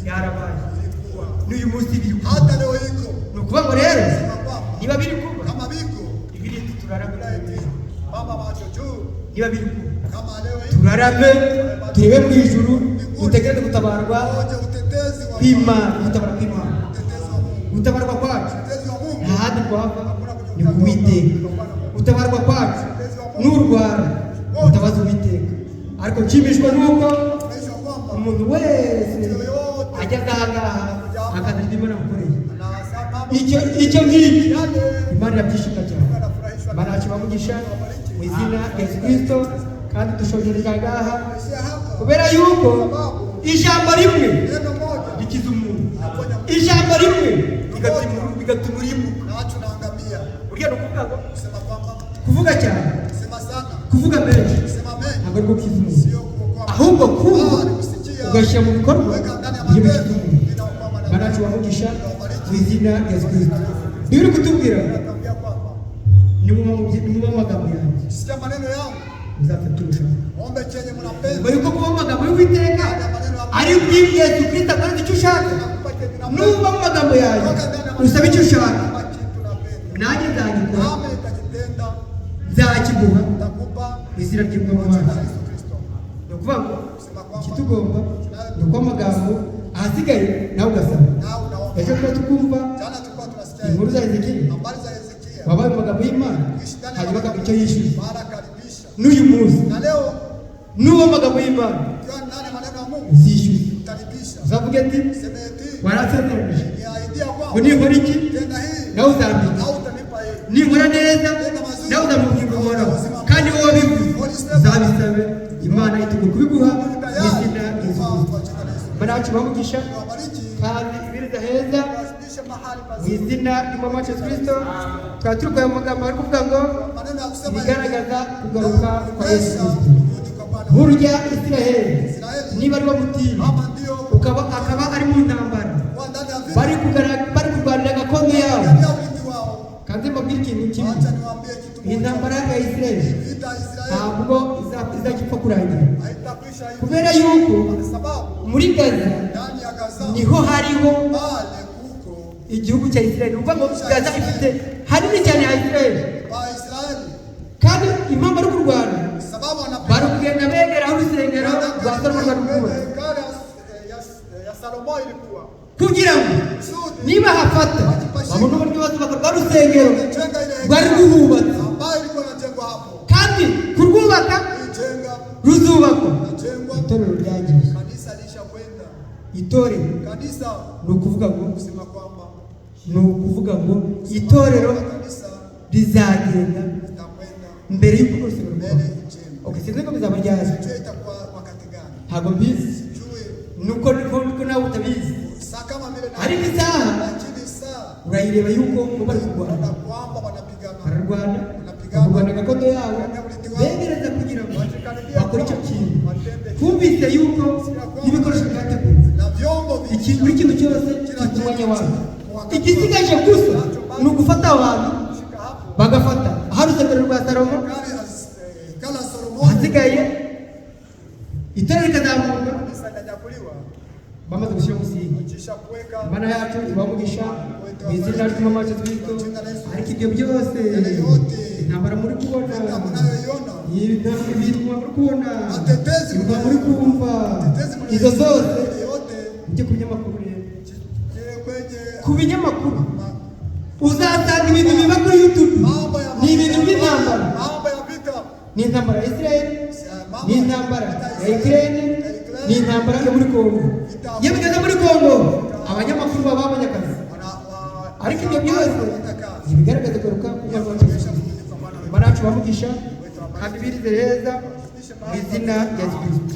byarabaye ilikuwa n'uyu munsi biri kuba. hata leo iko Ni ukuvuga ngo rero sema kwamba niba biri kuba kama biko ibiri turarame, bila eti mama macho juu niba biri kuba kama leo iko turarame, turebe mu ijuru, dutegereze gutabarwa wote utetezi wa kw'Imana, gutabara kw'Imana, utetezi wa Mungu, gutabarwa kwacu utetezi wa Mungu nta handi twava ni ku Uwiteka. Gutabarwa kwacu n'urwara utabaza Uwiteka. Ariko nshimishwa n'uko maisha kwamba umuntu wese ageze aha ngaha akazana ibyo Imana amukoreye. na sababu Icyo ngicyo yale Imana irabyishimira cyane. anafurahishwa Imana yacu ibamugisha mu izina rya Yesu Kristo. Kandi dushojereje aha ngaha maisha hapa kubera yuko ijambo rimwe neno moja rikiza umuntu, naponya ijambo rimwe bigatuma urimbuka. na watu naangamia. Burya ni ukuvuga ngo Kusema kwamba kuvuga cyane, kusema sana, kuvuga menshi kusema mengi ntabwo ariko gukiza umuntu, sio kuokoa, ahubwo kumva bali kusikia, ugashyira mu bikorwa kuweka ndani ya nibyo bikiza matendo umuntu. inaokoa Imana mwanadamu. yacu ibamugisha mu izina rya Yesu Kristo. Niba uri kutubwira Nakwambia kwamba nimuba mu magambo yanjye sikia maneno yangu, muzapfa turushaho. ombe chenye Nyuma mnapenda, yuko kuba mu magambo y'Uwiteka ari ubwibwe Yesu Kristo akoze icyo ushaka, nakupa chenye napenda, nuba mu magambo yanjye toka ndani ya usabe icyo ushaka, Nakupa kitu napenda, nanjye nzagikora, nami nitakitenda, nzakiguha nitakupa mu izina ry'Umwami kwa jina la wacu. Yesu Kristo. Ni ukuvuga ngo Kusema kwamba ikitugomba ni uko amagambo ahasigaye nawe ugasaba. nawe unaomba. Ejo tuba tukumva Jana tulikuwa tunasikia inkuru za Hezekiya, habari za Hezekia, wabaye mu magambo y'Imana kuishi ndani ya hanyuma magambo akagira icyo yishyuza. mara akaribisha. N'uyu munsi Na leo n'uwo magambo y'Imana ukiwa ndani ya maneno ya Mungu uzishyuza, utaribisha. uzavuga ati Sema eti warasezeranije niahidia ngo kwamba ninkora iki tenda hii nawe uzambika, na utanipa hii. ninkora neza nawe uzampa ubugingo buhoraho, kandi wowe wabivuze uzabisabe. Imana iteguye kubiguha Mungu mu tayari izina rya Yesu kupa Kristo. kwa jina la Yesu. Imana yacu ibamugisha Tuwabariki, kandi ibiriza heza tuwafikishe mahali mu pazuri. izina ry'Umwami wacu Yesu Kristo. Tukaba turi kureba amagambo ari kuvuga ngo Maneno ya kusema hivi, ibigaragaza kugaruka kwa Yesu kuonyesha Kristo. kurudi kwa Bwana. Burya Isiraheli Israeli niba ari wo mutini kama ndio ukaba akaba ari mu ntambara kwa ndani ya vita, bari kurwanira gakondo yabo, pigania urithi wao. kandi mbabwire ikintu kimwe, Acha niwaambie kitu iyi moja. ntambara ya Isiraheli Vita ya Israeli ntabwo izajya ipfa kurangira, haitakwisha hivi, kubera yuko kwa sababu muri Gaza ndani ya Gaza niho hariho pale kuko igihugu cya Isiraheli. Ni ukuvuga ngo Gaza ifite hanini cyane ha Isiraheli, Waisraeli kandi impamvu ari kurwana sababu bari wanapigana kugenda begera aho urusengero rwa Salomo rwari rwubatse, hekalu ya Salomo ilikuwa kugira ngo kusudi niba hafata babone uburyo bazubaka rwa rusengero kujenga ile rwari hekalu rwubatse, ambayo ilikuwa inajengwa hapo, kandi kurwubaka kuijenga ruzubakwa. inajengwa, Itorero ryagiye, kanisa lishakwenda, itorero kanisa ni ukuvuga ngo kusema kwamba ni ukuvuga ngo itorero kanisa rizagenda litakwenda mbere y'uko urusengero rwubakwa. mbele Okay, sinzi ngo bizaba ryari. Sijui itakuwa wakati gani. Ntabwo mbizi. Sijui. Nuko nuko nawe utabizi. Saa kama vile na Ariko isaha lakini saa urayireba yuko bo bari kurwana. na kwamba wanapigana. Bararwana, barwana gakondo yabo, begereza kugira ngo bakore icyo kintu. Twumvise yuko n'ibikoresho byateguwe, Na vyombo iki buri kintu cyose kiri ku mwanya wabyo. Igisigaje gusa ni ugufata abantu Shika hapo. bagafata ahari urusengero rwa Salomo, Hekalu la Solomoni ahasigaye itorero rikazamuka kanisa linanyakuliwa bamaze gushyira umusingi. kisha kuweka Imana yacu ibamugisha mu izina ry'Umwami wacu Kristo. Ariko ibyo byose, intambara muri kubona, vita mnayoiona, ibintu muri kubona, matetezi ibintu muri kumva, tetezi izo mnayoiona, zose yote mujye ku binyamakuru rero. kile kwenye Ku binyamakuru uzasanga ibintu biba kuri YouTube mambo ya ni ibintu by'intambara. mambo ya vita, Ni intambara ya Israel, mambo ni intambara ya Ukraine, ni intambara yo muri Congo. Iyo bigeze muri Congo, abanyamakuru baba babonye akazi. wana wa Ariko ibyo byose wataka ntibigaragaza kugaruka k'Umwami wacu Yesu. kisha kurudi kwa Bwana wetu. Imana yacu bamugisha kandi birize heza mu izina rya Yesu Kristo.